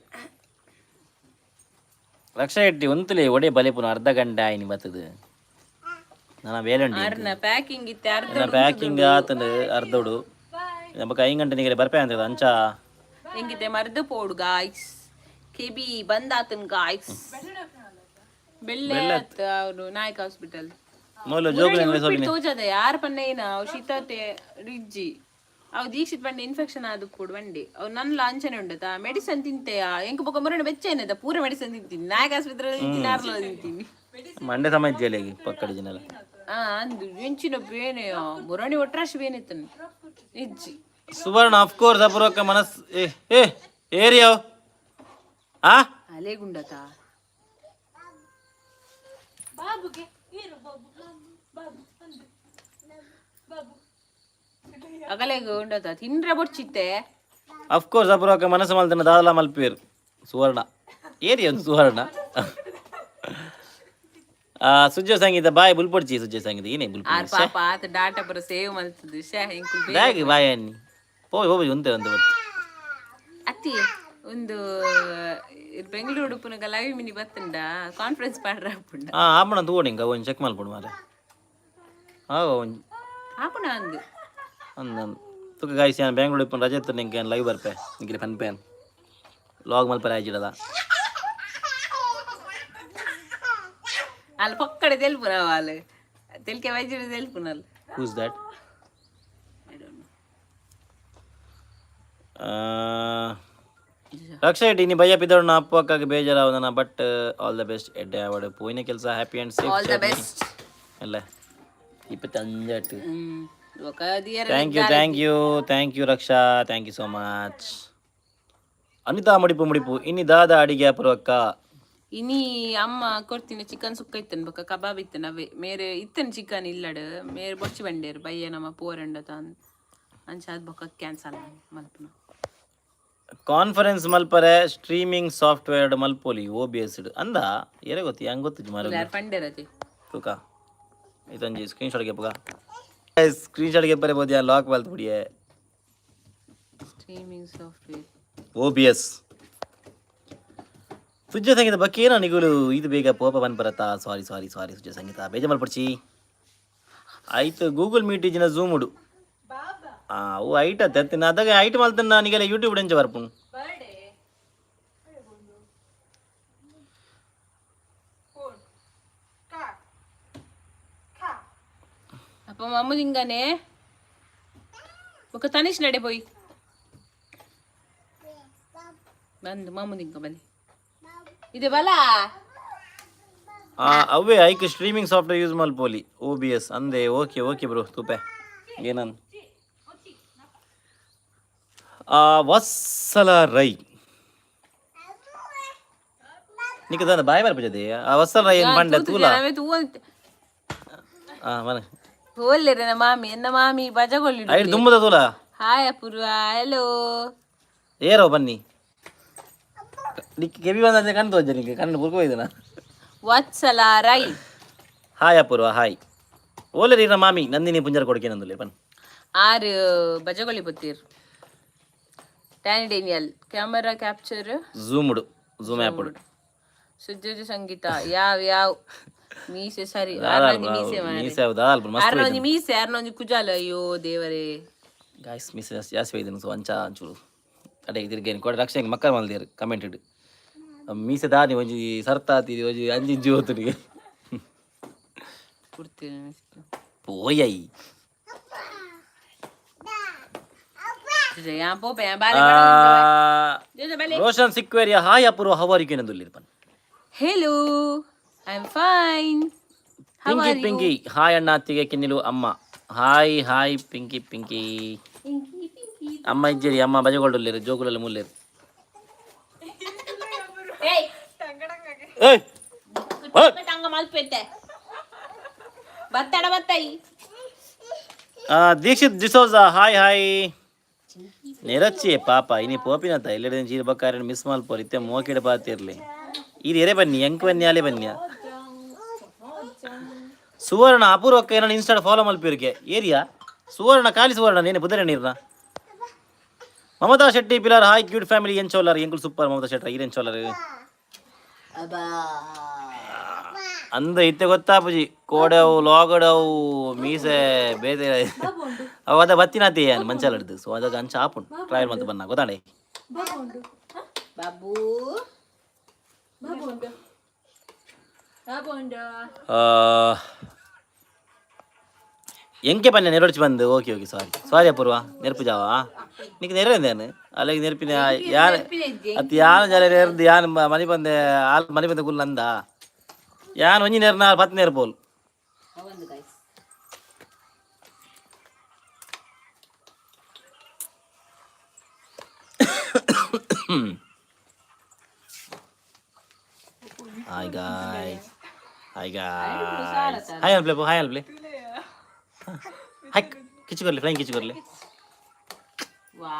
ಲಕ್ಷ ಇಟ್ಟಿ ಒಂತುಲೆ ಒಡೆ ಬಲೆಪುನ, ಅರ್ಧ ಗಂಟೆ ಆಯ್ನಿ ಬತ್ತದು. ನನ್ನ ಬೇಲೆ ಉಂಡು. ಅರ್ನ ಪ್ಯಾಕಿಂಗ್ ಇತ್ತೆ ಅರ್ಧ. ಪ್ಯಾಕಿಂಗ್ ಆತಂದು ಅರ್ಧೋಡು. ನಮಕ್ 5 ಗಂಟೆ ನಿಗಲೆ ಬರ್ಪೆ ಅಂತ ಅಂಚ. ಎಂಗಿತೆ ಮರ್ದು ಪೋಡು ಗಾಯ್ಸ್, ಕೆಬಿ ಬಂದಾತನ್ ಗಾಯ್ಸ್. ಬೆಳ್ಳೆ ಆತ್ ಅವರು ನಾಯಕ್ ಹಾಸ್ಪಿಟಲ್. ಮೂಲ ಜೋಗುಲ. ತೋಜದ ಯಾರ ಪನ್ನೇನ ಅವು ಶೀತತೆ ರಿಜ್ಜಿ. ಅವು ದೀಕ್ಷಿತ್ ಬಂಡೆ ಇನ್ಫೆಕ್ಷನ್ ಆದ ಕೂಡ ಬಂಡೆ. ಅವು ನನ್ನ ಅಂಚನೆ ಉಂಡತ, ಮೆಡಿಸನ್ ತಿಂತೆಯಾ ಎಂಕ ಬೊಕ ಮುರಣ ಬೆಚ್ಚ ಏನದ ಪೂರ ಮೆಡಿಸನ್ ತಿಂತೀನಿ, ನಾಯಕ ಆಸ್ಪತ್ರೆ ತಿಂತೀನಿ, ಆರ್ಲ ತಿಂತೀನಿ. ಮಂಡೆ ಸಮಯ ಜೇಲಿಗೆ ಪಕ್ಕಡಿ ಜನ. ಆ ಅಂದು ಎಂಚಿನ ಬೇನೆಯ ಮುರಣಿ ಒಟ್ರಾಶಿ ಬೇನಿತ್ತನು ನಿಜ್ಜಿ. ಸುವರ್ಣ, ಆಫ್ ಕೋರ್ಸ್ ಅಪೂರ್ವಕ್ಕ ಮನಸ್. ಏ ಏ ಏರಿಯೋ ಆ. ಅಲೆಗುಂಡತ. ಅಗಲೆಗ್ ಉಂಡತ ತಿಂದ್ರೆ ಬೊಡ್ಚಿತ್ತೆ. ಆಫ್ ಕೋರ್ಸ್ ಅಪೂರ್ವಕ್ಕ ಮನಸ್ಸು ಮಲ್ತನ ದಾದಲ ಮಲ್ಪೇರು. ಸುವರ್ಣ ಏರಿಯ ಒಂದು ಸುವರ್ಣ. ಆ ಸುಜ್ಜ ಸಂಗೀತ ಬಾಯ್ ಬುಲ್ಪೊಡ್ಚಿ. ಸುಜ್ಜ ಸಂಗೀತ ಏನೇ? ಆರ್. ಬುಲ್ಪೊಡ್ಚಿ. ಪಾಪ ಆತ ಡಾಟಾ ಪೂರ ಸೇವ್ ಮಲ್ತದು ಶೇ ಎಂಕುಲ್ ಬ್ಯಾಗ್ ಬಾಯ್ ಅನ್ನಿ ಪೋ ಹೋಗಿ ಒಂತೆ ಒಂತೆ ಬತ್ತು. ಅತ್ತಿ ಒಂದು ಬೆಂಗಳೂರು ಉಡುಪುನಗ ಲೈವ್ ಮಿನಿ ಬತ್ತುಂಡ ಕಾನ್ಫರೆನ್ಸ್ ಪಾಡ್ರ ಆಪುಂಡ. ಆ ಆಪಣ ತೂವೊಡು ಇಂಕ ಒಂಜಿ ಚೆಕ್ ಮಲ್ಪೊಡು ಮಾರೆ. ಆ ಒಂಜಿ. ಆಪುಣ ಅಂದು. ಅಂದ್ ಅಂದ್ ತುಕ ಗಾಯ್ಸ್, ಯಾನ್ ಬ್ಯಾಂಗ್ಳೂರ್ ಇಪ್ಪುನ ರಜೆ ಇತ್ತು ನಿಂಗೆ ಲೈವ್ ಬರ್ಪೆ. ನಿಂಗೆ ಪನ್ಪೆ ಲಾಗ್ ಮಲ್ಪರೆ ಆಯ್ಜಿಡದ. ಅಲ್ಲಿ ಪಕ್ಕಡೆ ತೆಲ್ಪುನ వాళ్ళు తెలికే వైద్యుడు తెలుపునాలు. Who's that? I don't know. Raksha ಇನಿ ಭಯ ಪಿದರ್ನ ಅಪ್ಪು ಅಕ್ಕಗೆ ಬೇಜಾರಾವದನ, ಬಟ್ ಆಲ್ the best. ಎಡ್ಡೆ ಅವಡು ಪೋಯಿನ ಕೆಲಸ happy and safe. All the best. ಅಲ್ಲ 25. ఒక ದಿಯರ. Thank you, thank you, thank you Raksha, thank you so much. Anita ಮುಡಿಪು ಮುಡಿಪು. ಇನ್ನಿ ದಾದ ಅಡಿಗೆ ಅಪೂರ್ವಕ್ಕ? ಇನಿ ಅಮ್ಮ ಕೊಡ್ತೀನಿ ಚಿಕನ್ ಸುಕ್ಕ ಇತ್ತನ್ ಬೊಕ್ಕ ಕಬಾಬ್ ಇತ್ತನ್. ಅವೇ ಮೇರೆ ಇತ್ತನ್ ಚಿಕನ್ ಇಲ್ಲಡ್ ಮೇರೆ ಬೊಚ್ಚಿ ಬಂಡೇರು ಬಯ್ಯ ನಮ್ಮ ಪೋರಂಡ ತಾನ್ ಅಂಚ ಅದ್ ಬೊಕ್ಕ ಕ್ಯಾನ್ಸಲ್ ಮಲ್ಪುನ. ಕಾನ್ಫರೆನ್ಸ್ ಮಲ್ಪರೆ ಸ್ಟ್ರೀಮಿಂಗ್ ಸಾಫ್ಟ್ವೇರ್ ಮಲ್ಪೊಲಿ ಓ ಬಿ ಎಸ್ ಅಂದ. ಏರೆ ಗೊತ್ತಿ ಹಂಗ ಗೊತ್ತು ಮಾರ. ಯಾರು ಪಂಡೇರತೆ. ತೂಕ ಇದೊಂಜಿ ಸ್ಕ್ರೀನ್ ಶಾಟ್ ಗೆಪ್ಪಗ, ಸ್ಕ್ರೀನ್ ಶಾಟ್ ಗೆಪ್ಪರೆ ಬೋದಿಯ ಲಾಕ್ ಬಲ್ತ್ ಬಿಡಿಯೆ. Streaming software. O B S. ಸುಜ್ಜ ಸಂಗೀತ ಬಕ್ಕೇನ ನಿಗುಲು ಇದು ಬೇಗ ಪೋಪ ಬನ್ ಬರತ್ತಾ? ಸಾರಿ ಸಾರಿ ಸಾರಿ ಸುಜ್ಜ ಸಂಗೀತ, ಬೇಜ ಮಲ್ಪಡ್ಚಿ. ಆಯ್ತು, ಗೂಗಲ್ ಮೀಟ್ ಇಜಿನ ಝೂಮ್ ಉಡು. ಆ ಅವು ಐಟ್ ಅತ್ತೆ ಅದಾಗ ಐಟ್ ಮಲ್ತನ್ನ ನಿಗೆಲ್ಲ ಯೂಟ್ಯೂಬ್ ಎಂಚ ಬರ್ಪುನು? ಅಪ್ಪ ಮಮ್ಮದಿಂಗಾನೆ ಬೊಕ್ಕ ತನಿಷ್ ನಡೆ ಪೋಯ್ ಬಂದು ಮಾಮೂದಿಂಗ ಬನ್ನಿ ಇದೆ ಬಲ. ಆ ಅವೇ ಐಕ್ ಸ್ಟ್ರೀಮಿಂಗ್ ಸಾಫ್ಟ್ವೇರ್ ಯೂಸ್ ಮಲ್ಪೋಲಿ ಓ ಬಿ ಎಸ್ ಅಂದೆ. ಓಕೆ ಓಕೆ ಬ್ರೋ, ತೂಪೆ ಏನನ್. ಆ ವತ್ಸಲ ರೈ ನಿಕ್ಕ ದಾದ ಬಾಯ್ ಬರ್ಪಜದೆ. ಆ ವತ್ಸಲ ರೈ ಏನ್ ಬಂಡೆ ತೂಲ. ಆ ಮನೆ. ಹೋಲ್ಲೇರೆ ಮಾಮಿ, ಎನ್ನ ಮಾಮಿ ಬಜಗೊಳ್ಳಿ. ಐಡ್ ದುಂಬದ ತೂಲ. ಹಾಯ್ ಅಪೂರ್ವ, ಹಲೋ. ಏರೋ ಬನ್ನಿ. ನಿಕ್ಕ ಕೆವಿ ಬಂದ ಕಣ್ಣು ತೋಜ, ನಿಕ್ಕೆ ಕಣ್ಣು ಪುರ್ಕೊ ಹೋಯ್ದನ. ವತ್ಸಲ ರೈ. Hi Apoorva, hi. ಓಲೆ ರೀ ಮಾಮಿ ನಂದಿನಿ ಪುಂಜರ ಕೊಡ್ಕೆ ನಂದುಲೆ ಬನ್. ಆರು ಬಜಗೊಳ್ಳಿ ಬತ್ತೀರ್. Danny Daniel camera capture. ಝೂಮ್ಡು, ಝೂಮ್ ಆ್ಯಪ್. ಸುಜ್ಜು ಸಂಗೀತ ಯಾವ ಯಾವ ಮೀಸೆ ಸರಿ, ಆರ್ನೊಂಜಿ ಮೀಸೆ ಮಾರೆ. ಮೀಸೆ ದಾಲ್ ಮಸ್ತ್. ಆರ್ನೊಂಜಿ ಮೀಸೆ, ಆರ್ನೊಂಜಿ ಕುಜಾಲ, ಅಯ್ಯೋ ದೇವರೇ. ಗಾಯ್ಸ್, ಮಿಸ್ ಜಾಸ್ತಿ ಜಾಸ್ತಿ ಒಯ್ದನು. ಸೊ ಅಂಚ ಅಂಚೂರು ಅಡೆ ತಿರ್ಗೇನು ಕೊಡ ರಕ್ಷಣೆ ಮಕ್ಕಳ ಮಲ್ದೇರು ಕಮೆಂಟ್ ಇಡು. ಮೀಸೆ ದಾನಿ ಒಂಜಿ ಸರ್ತಾತಿ ಒಂಜಿ ಅಂಜಿಂಜಿ ಹೋತುನಿಗೆ. ಕೊಡ್ತೀನಿ. ಪೋಯೈ. ಯಾ ಪೋಪೆ ಬಾಲೆ ಜೊತೆ ಬಲೆ. ರೋಷನ್ ಸಿಕ್ವೇರಿಯ ಹಾಯ್ ಅಪೂರ್ವ, ಹವಾರಿಗೆ ನಂದುಲ್ಲಿರ್ಪನ್. Hello, I am fine. How Pinky are you? Pinky hi ಅಣ್ಣ, ಅತ್ತಿಗೆ ಕಿನ್ನಿಲು ಅಮ್ಮ. Hi hi Pinky Pinky. Pinky Pinky. ಅಮ್ಮ ಇಜ್ಜೇರಿ, ಅಮ್ಮ ಬಜಗೊಳ್ಳುಲ್ಲೇರು, ಜೋಕುಲಲ್ಲಿ ಮುಲ್ಲೇರು. ಏಯ್. ಏಯ್ ಓಯ್. ಟಂಗ ಮಲ್ಪೆತ್ತೆ ಬತ್ತಡ ಬತ್ತೈ. Deekshith D'Souza hi hi. ನೆರಚ್ಚಿ ಪಾಪ ಇನಿ ಪೋಪಿನತ ಎಲ್ಲೆಡೆ ಚೀರ ಬಕ್ಕಾರನ್ ಮಿಸ್ ಮಲ್ಪೋರ್ ಇತ್ತೆ ಮೋಕಿಡ ಪಾತಿರ್ಲಿ. ಇದು ಎರೆ ಬನ್ನಿ, ಎಂಕ್ ಬನ್ನಿ, ಅಲೆ ಬನ್ನಿ. ಸುವರ್ಣ ಅಪೂರ್ವಕ್ಕ ಏನೋ ಇನ್ಸ್ಟಾಡ್ ಫಾಲೋ ಮಲ್ಪಿರ್ಗೆ ಏರಿಯಾ ಸುವರ್ಣ ಖಾಲಿ ಸುವರ್ಣ ನೇನೆ ಬುದರೆ ನೀರ್ನ. Mamata Shetty Pilar hi, cute family ಎಂಚೋಲರ್ ಎಂಕುಲ್ super. Mamata Shetty ಈರ್ ಎಂಚೋಲರ್ ಅಂದ ಇತ್ತೆ ಗೊತ್ತಾಪುಜಿ ಕೋಡವು ಲಾಗಡವು ಮೀಸೆ ಬೇತೆ ಅವ ಅದ ಬತ್ತಿನಾತಿ ಏನು ಮಂಚಾಲಡ್ದು. ಸೊ ಅದಾಗ ಅಂಚ ಆಪುಂಡು ಟ್ರಯಲ್ ಮಂತ್ ಬನ್ನ ಗೊತ್ತಾಂಡೆ. ಬಾಬು ಎಂಕೆ ಪನ್ಯ ನೆರೊಡ್ಚಿ ಬಂದು. Okay okay, sorry sorry Apoorva. ನೆರ್ಪು ಜಾವ ನಿಕ್ ನೆರೆಂದೇನು ಅಲ್ಲಿಗೆ ನೆರ್ಪಿನ ಯಾನ್ ಅತ್ ಯಾನ್ ಜಲ ನೆರ್ದು ಯಾನ್ ಮನಿ ಬಂದೆ ಆಲ್ ಮನಿ ಬಂದೆ ಗುಲ್ ಅಂದ ಯಾನ್ ಒಂಜಿ ನೇರ್ನ ಪತ್ತು ನೇರ್ ಪೋಲ್. ಒಂದು guys. Hi guys, hi guys, hi ಅನ್ಪ್ಲೆ, hi ಅನ್ಪ್ಲೆ, hi ಕಿಚ್ಚು ಕೊರ್ಲೆ, ಫ್ಲೈಯಿಂಗ್ ಕಿಚ್ಚು ಕೊರ್ಲೆ.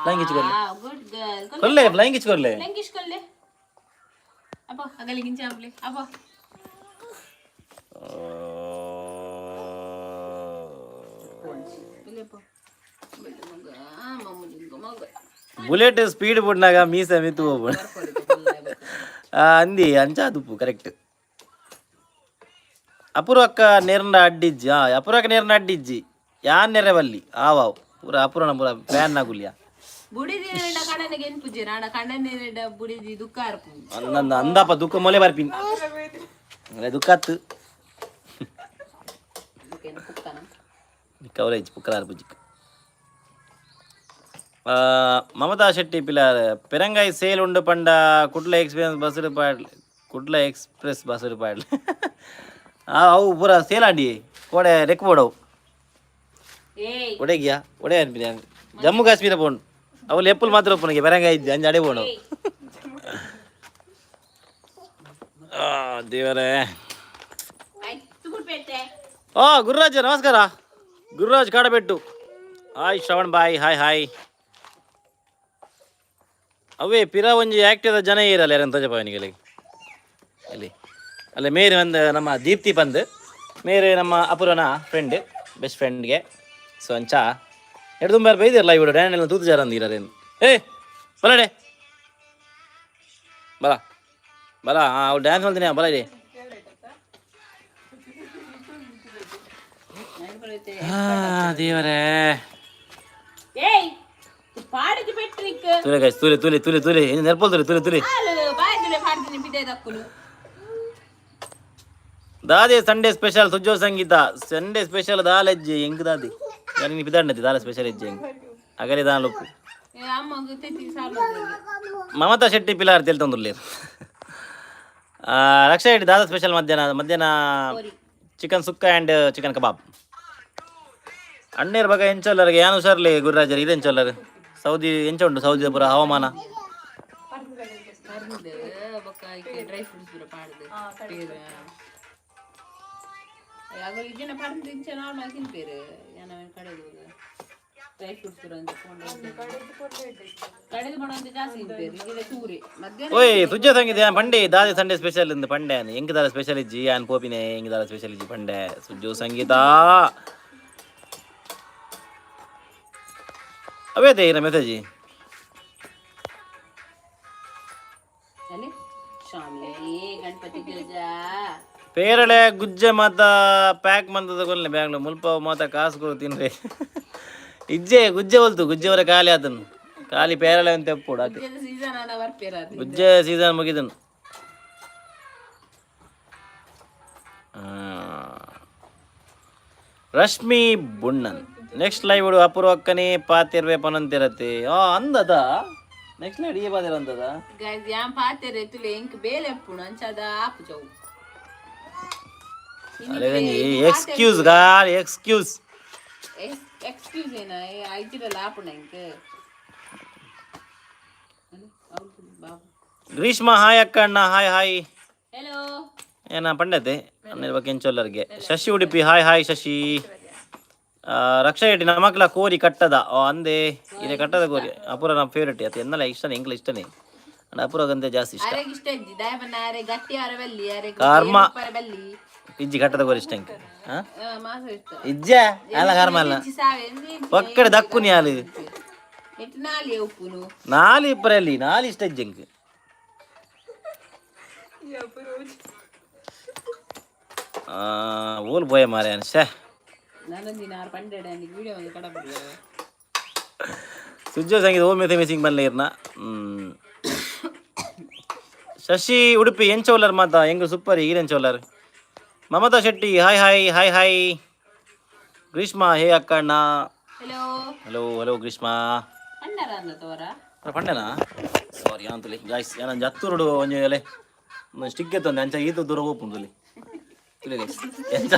ಫ್ಲೈಯಿಂಗ್ ಕಿಚ್ಚು ಕೊರ್ಲೆ. Good girl. ಕೊರ್ಲೆ, flying ಕಿಚ್ಚು ಕೊರ್ಲೆ. ಲಂಕಿಶ್ ಕೊಲ್ಲೆ ಅಪ್ಪ ಅಗಲಿಗಿಂಚ ಆಪ್ಲೆ ಅಪ್ಪ. ಬುಲೆಟ್ ಸ್ಪೀಡ್ ಬಿಡ್ನಾಗ ಮೀಸೆ ಮಿತ್ತು ಹೋಗ್ಬೋಣ ಅಂದಿ ಅಂಚ ದುಪ್ಪು ಕರೆಕ್ಟ್. ಅಪೂರ್ವಕ್ಕ ನೇರ್ನ ಅಡ್ಡಿಜ್ಜಿ. ಆ ಅಪೂರ್ವಕ್ಕ ನೇರ್ನ ಅಡ್ಡಿಜ್ಜಿ ಯಾನ್ ನೆರೆ ಬಲ್ಲಿ ಆವಾವ್ ಪೂರ ಅಪೂರ್ವನ ಪೂರ ಫ್ಯಾನ್ ನಾಗುಲ್ಯ. ಬುಡಿದಿ ಕಣ್ಣನಿಗೆ ಎನ್ಪುಜೆ ನಾಡ ಕಣ್ಣನೇರ ಬುಡಿದಿ ದುಃಖ ಅರ್ಪು. ಅಂದ ಅಂದಪ್ಪ ದುಃಖ ಮೊಲೆ ಬರ್ಪಿನ್ ಅದೇ ದುಃಖ ಅತ್ತು. ಪುಕ್ಕನ. ಕವಲೇಜ್ ಪುಕ್ಕಲಾರ್ ಪುಜಿಕ್. ಮಮತಾ ಶೆಟ್ಟಿ ಪಿಲಾರ್ ಪೆರಂಗಾಯಿ ಸೇಲ್ ಉಂಡು ಪಂಡ ಕುಡ್ಲ ಎಕ್ಸ್ಪೀರಿಯನ್ಸ್ ಬಸ್ ಪಾಡ್ಲೆ, ಕುಡ್ಲ ಎಕ್ಸ್ಪ್ರೆಸ್ ಬಸ್ ಪಾಡ್ಲೆ. ಅವು ಪೂರ ಸೇಲ್ ಆಂಡಿ ಕೋಡೆ ರೆಕ್ ಬೋಡವು. ಏಯ್. ಒಡೆಗಿಯಾ ಒಡೆ ಅನ್ಪಿನ ಜಮ್ಮು ಕಾಶ್ಮೀರ ಪೋಂಡು ಅವು ಎಪ್ಪುಲ್ ಮಾತ್ರ ಒಪ್ಪನಿಗೆ ಪೆರಂಗಾಯಿ ಇದ್ದೆ ಅಂಜ್ ಅಡೆ ಬೋಡು. ದೇವರೇ. ಆಯ್ತು ಗುಡ್ಪೇಟೆ. ಓ ಗುರುರಾಜ್, ನಮಸ್ಕಾರ ಗುರುರಾಜ್ ಕಾಡಬೆಟ್ಟು. ಹಾಯ್ ಶ್ರವಣ್ ಬಾಯ್, ಹಾಯ್ ಹಾಯ್. ಅವೇ ಪಿರ ಒಂಜಿ ಆಕ್ಟಿವ್ ಜನ ಇರಲ್ಲ ಯಾರಂತ ತೋಜಪ್ಪ ಅಲ್ಲಿ ಅಲ್ಲಿ ಅಲ್ಲೇ ಮೇರೆ ಒಂದು ನಮ್ಮ ದೀಪ್ತಿ ಬಂದು ಮೇರೆ ನಮ್ಮ ಅಪೂರ್ವನ ಫ್ರೆಂಡ್, ಬೆಸ್ಟ್ ಫ್ರೆಂಡ್ಗೆ. ಸೊ ಅಂಚ ಎರಡು ತುಂಬ ಬೈದಿರಲ್ಲ ಇವರು ಡ್ಯಾನ್ ತೂತು ಜಾರ ಅಂದಿರರೇನು. ಏ ಬಲಡೆ ಬಲ ಬಲ. ಹಾಂ ಅವ್ಳು ಡ್ಯಾನ್ಸ್ ಮಾಡ್ತೀನಿ ಬಲ ಇದೆ. ದೇವರೇ. ಏಯ್ ಪಾಡಿದ ಪೆಟ್ರಿಕ್. ತುಲೆ ಗೈಸ್, ತುಲೆ ತುಲೆ ತುಲೆ ತುಲೆ ಇನ್ನು ನೆರ್ಪೋಲ್ ತುಲೆ ತುಲೆ ತುಲೆ. ಬಾಯ್ದುಲೆ ಪಾಡ್ದಿನಿ ಬಿದ್ದೆ ದಕ್ಕುಲು. ದಾದೆ ಸಂಡೇ ಸ್ಪೆಷಲ್ ಸುಜೋ ಸಂಗೀತ? ಸಂಡೇ ಸ್ಪೆಷಲ್ ದಾಲ್ ಎಜ್ಜೆ ಎಂಕ್ ದಾದಿ ಯಾರು ಪಿದಾಡ್ನತಿ ದಾಲ ಸ್ಪೆಷಲ್ ಎಜ್ಜೆ ಎಂಕ್ ಅಗಲಿ ದಾಲ್ ಉಪ್ಪು. ಅಮ್ಮಗ್ ತೆತ್ತಿ ಸಾಲು. ಮಮತಾ ಶೆಟ್ಟಿ ಪಿಲಾರ್ ತೆಲ್ತೊಂದುರ್ಲೇರು. ರಕ್ಷಾ ಶೆಟ್ಟಿ ದಾದ ಸ್ಪೆಷಲ್ ಮಧ್ಯಾಹ್ನ? ಮಧ್ಯಾಹ್ನ chicken sukka and chicken kebab. ಅಣ್ಣೇರ್ ಬಗ ಎಂಚೊಲ್ಲರಿಗೆ ಯಾನು ಹುಷಾರ್ಲಿ ಗುರುರಾಜರು ಇದು ಎಂಚೊಲ್ಲರು ಸೌದಿ ಎಂಚ ಉಂಟು ಸೌದಿ ಪೂರ ಹವಾಮಾನ. ಪರ್ಂದ್ ಬೊಕ್ಕ ಡ್ರೈ ಫ್ರೂಟ್ಸ್ ಪೂರ ಪಾಡ್ದು ಪೇರು ಅಗಲು ಇಜ್ಜಿನ ಪರ್ಂದ್ ಇಂಚ ನಾರ್ಮಲ್ ತಿನ್ಪೇರು ಯಾನ ಕಡೆದು ಡ್ರೈ ಫ್ರೂಟ್ಸ್ ಪೂರ ಅಂತ ಕಡೆದು ಕೊಡೋಂತ ಜಾಸ್ತಿ ತಿನ್ಪೇರು ಇಜ್ಜಿಡ ತೂರಿ ಮಧ್ಯಾಹ್ನ. ಓಯ್ ಸುಜ್ಜ ಸಂಗೀತ ಪಂಡೆ ದಾದೆ ಸಂಡೇ ಸ್ಪೆಷಲ್ ಇಂದ ಪಂಡೆ ಎಂಕ್ ದಾದ ಸ್ಪೆಷಲ್ ಇಜ್ಜಿ ಯಾನ್ ಪೋಪಿನೆ ಎಂಕ್ ದಾದ ಸ್ಪೆಷಲ್ ಇಜ್ಜಿ ಪಂಡೆ ಸುಜ್ಜು ಸಂಗೀತ. ಅವೇ ಇರ ಮೆಸೇಜ್. ಅಲ್ಲಿ ಶಾಮ್ಲೆ ಗಣಪತಿ ಗಜ. ಪೇರಳೆ ಗುಜ್ಜೆ ಮಾತ ಪ್ಯಾಕ್ ಮಂತದ ಕೊಲ್ಲೆ ಬ್ಯಾಂಗ್ಳೂರ್ ಮುಲ್ಪ ಮಾತ ಕಾಸು ಕೊಡು ತಿನ್ರಿ ಇಜ್ಜೆ ಗುಜ್ಜೆ ಹೊಲ್ತು ಗುಜ್ಜೆ ಅವರ ಖಾಲಿ ಆತನು ಖಾಲಿ ಪೇರಳೆ ಅಂತ ಎಪ್ಪುಡು ಅದೇ. ಸೀಸನ್ ಅನ್ನ ಬರ್ಪೇರ ಅದು. ಗುಜ್ಜೆ ಸೀಸನ್ ಮುಗಿದನು. ರಶ್ಮಿ ಬುಣ್ಣನ್ ನೆಕ್ಸ್ಟ್ ಲೈವ್ ಅಪೂರ್ವ ಅಕ್ಕನೇ ಪಾತಿರ್ವೆ ಪನಂತಿರತ್ತೆ. ಆ ಅಂದದ ನೆಕ್ಸ್ಟ್ ಲೈಡ್ ಈ ಬಾದಿರ ಅಂತದ. ಗೈಸ್, ಯಾನ್ ಪಾತೆರೆ ತುಲೆ, ಎಂಕ್ ಬೇಲೆ ಎಪ್ಪುಣು ಅಂಚಾದ ಆಪು ಚೌ. ಎಕ್ಸ್ಕ್ಯೂಸ್ ಗಾರ್, ಎಕ್ಸ್ಕ್ಯೂಸ್. ಎಕ್ಸ್ಕ್ಯೂಸ್ ಏನ? ಐಜಿಡಲ್ಲ ಆಪುಣ ಎಂಕ್ ಬಾಬು. ಗ್ರೀಷ್ಮ, ಹಾಯ್ ಅಕ್ಕ, ಅಣ್ಣ, ಹಾಯ್ ಹಾಯ್. ಹೆಲೋ. ಏನ ಪಂಡತೆ ಅನ್ನಿರ್ಬೇಕು ಎಂಚೊಲ್ಲರ್ಗೆ. ಶಶಿ ಉಡುಪಿ, ಹಾಯ್ ಹಾಯ್ ಶಶಿ. ರಕ್ಷಾ ಶೆಟ್ಟಿ, ನಮಕ್ಲ ಕೋರಿ ಕಟ್ಟದ. ಓ ಅಂದೆ, ಇದೆ ಕಟ್ಟದ ಕೋರಿ ಅಪುರ ನಮ್ಮ ಫೇವ್ರೆಟ್. ಅದು ಎನ್ನಲ ಇಷ್ಟನೇ, ಎಂಕ್ಲ ಇಷ್ಟನೇ ಅಂಡ್ ಅಪುರಗಂತೆ ಜಾಸ್ತಿ ಇಷ್ಟ. ಅರೆಗ್ ಇಷ್ಟ ಇಜ್ಜಿ ದಾಯಪನ್ನ, ಅರೆ ಗಟ್ಟಿ ಅರ ಬಲ್ಲಿ ಅರೆ. ಕರ್ಮ. ಬಲ್ಲಿ. ಇಜ್ಜಿ, ಕಟ್ಟದ ಕೋರಿ ಇಷ್ಟ ಎಂಕ್. ಹಾ? ಮಾಸ ಇಷ್ಟ. ಇಜ್ಜ ಅಲ್ಲ, ಕರ್ಮ ಅಲ್ಲ. ಇಜ್ಜಿ ಸಾವೆ ಎಂದ್ ಇಜ್ಜಿ. ಒಕ್ಕಡೆ ದಕ್ಕುನಿ ಆಲು. ಎಟ್ ನಾಲಿ ಉಪ್ಪುನು. ನಾಲಿ ಇಪ್ಪರಲ್ಲಿ ನಾಲಿ ಇಷ್ಟ ಇಜ್ಜಿ ಎಂಕ್. ಓಲ್ ಬೋಯ ಮಾರೆ ಅನ್ಸೆ. ನಾನೊಂದಿನ ಆರು ಪಂಡೆಡೆ ವಿಡಿಯೋ ಒಂದು ಕಡಬ. ಸುಜ್ಜೋ ಸಂಗೀತ ಓ ಮೆತೆ ಮಿಸಿಂಗ್ ಬನ್ಲೆ ಇರ್ನ. ಶಶಿ ಉಡುಪಿ, ಎಂಚೋಲರ್ ಮಾತಾ? ಹೆಂಗು ಸೂಪರ್, ಈರ್ ಎಂಚೋಲರ್? Mamatha Shetty, hi hi hi hi. Greeshma, hey ಅಕ್ಕ, ಅಣ್ಣ. ಹಲೋ. Hello hello Greeshma. ಪಂಡರ ಅಂದ ತೋರ. ಪಂಡೆನಾ? ಸಾರಿ ಅಂತಲಿ ಗಾಯ್ಸ್, ಏನಂಜ ಹತ್ತುರುಡು ಒಂಜಿ ಎಲೆ ಸ್ಟಿಕ್ ಎತ್ತೊಂದು ಅಂಚ ಈತ ದೂರ ಹೋಗ್ಪುಂಡು ತುಲೆ ಗೈಸ್ ಎಂಚ.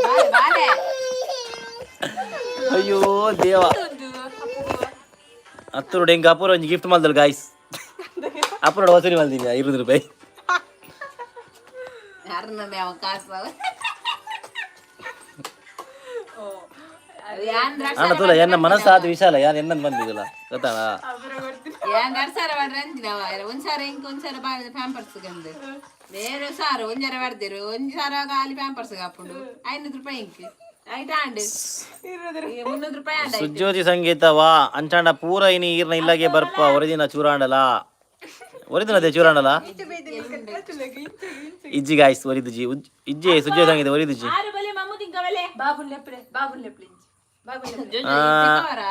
ಬಾಲೆ ಬಾಲೆ. ಅಯ್ಯೋ ದೇವ, ಹತ್ತುರುಡು ಹೆಂಗೆ ಅಪೂರ್ವ ಒಂಜಿ ಗಿಫ್ಟ್ ಮಲ್ದಲ್ ಗಾಯ್ಸ್. ಅಪೂರ್ವ ವಸೂಲಿ ಮಲ್ದಿನಿ 20 ರೂಪಾಯಿ. ಯಾರನ್ನ ಯಾವ ಕಾಸು ಯಾನ್. ಅಣ್ಣ ತುಲ, ಎನ್ನ ಮನಸ್ಸಾದ ವಿಶಾಲ ಯಾರು ಎನ್ನನ್ ಬಂದಿದ್ದಲ್ಲ ಗೊತ್ತಾ? ಯಾನ್ 2 ಸಾವಿರ ಮಾಡ್ರೆ ಅಂದಿನವ. ಒಂದ್ ಸಾವಿರ ಇಂಕ್, 1 ಸಾವಿರ ಬಾಳ ಪ್ಯಾಂಪರ್ಸ್ ಗಂದು ಬೇರೆ ಸಾರು ಒಂಜರ ಬರ್ದಿರು, 1 ಸಾವಿರ ಖಾಲಿ ಪ್ಯಾಂಪರ್ಸ್ ಹಾಪುಂಡು. 500 ರೂಪಾಯಿ ಇಂಕ್ ಐಟ್ ಆಂಡ್ 300 ರೂಪಾಯಿ ಆಂಡ್ ಆಯ್ತು. ಸುಜ್ಯೋತಿ ಸಂಗೀತ ವಾ ಅಂಚಾಂಡ ಪೂರ ಇನಿ ಈರ್ನ ಇಲ್ಲಗೆ ಬರ್ಪ ಒರಿದಿನ ಚೂರಾಂಡಲ, ಒರಿದಿನ ಅದೇ ಚೂರಾಂಡಲ. ಇಜ್ಜಿ ಗಾಯ್ಸ್, ಒರಿದುಜಿ ಇಜ್ಜಿ. ಸುಜ್ಯೋತಿ ಸಂಗೀತ ಒರಿದುಜಿ. ಚಿಕ್ಕವರ.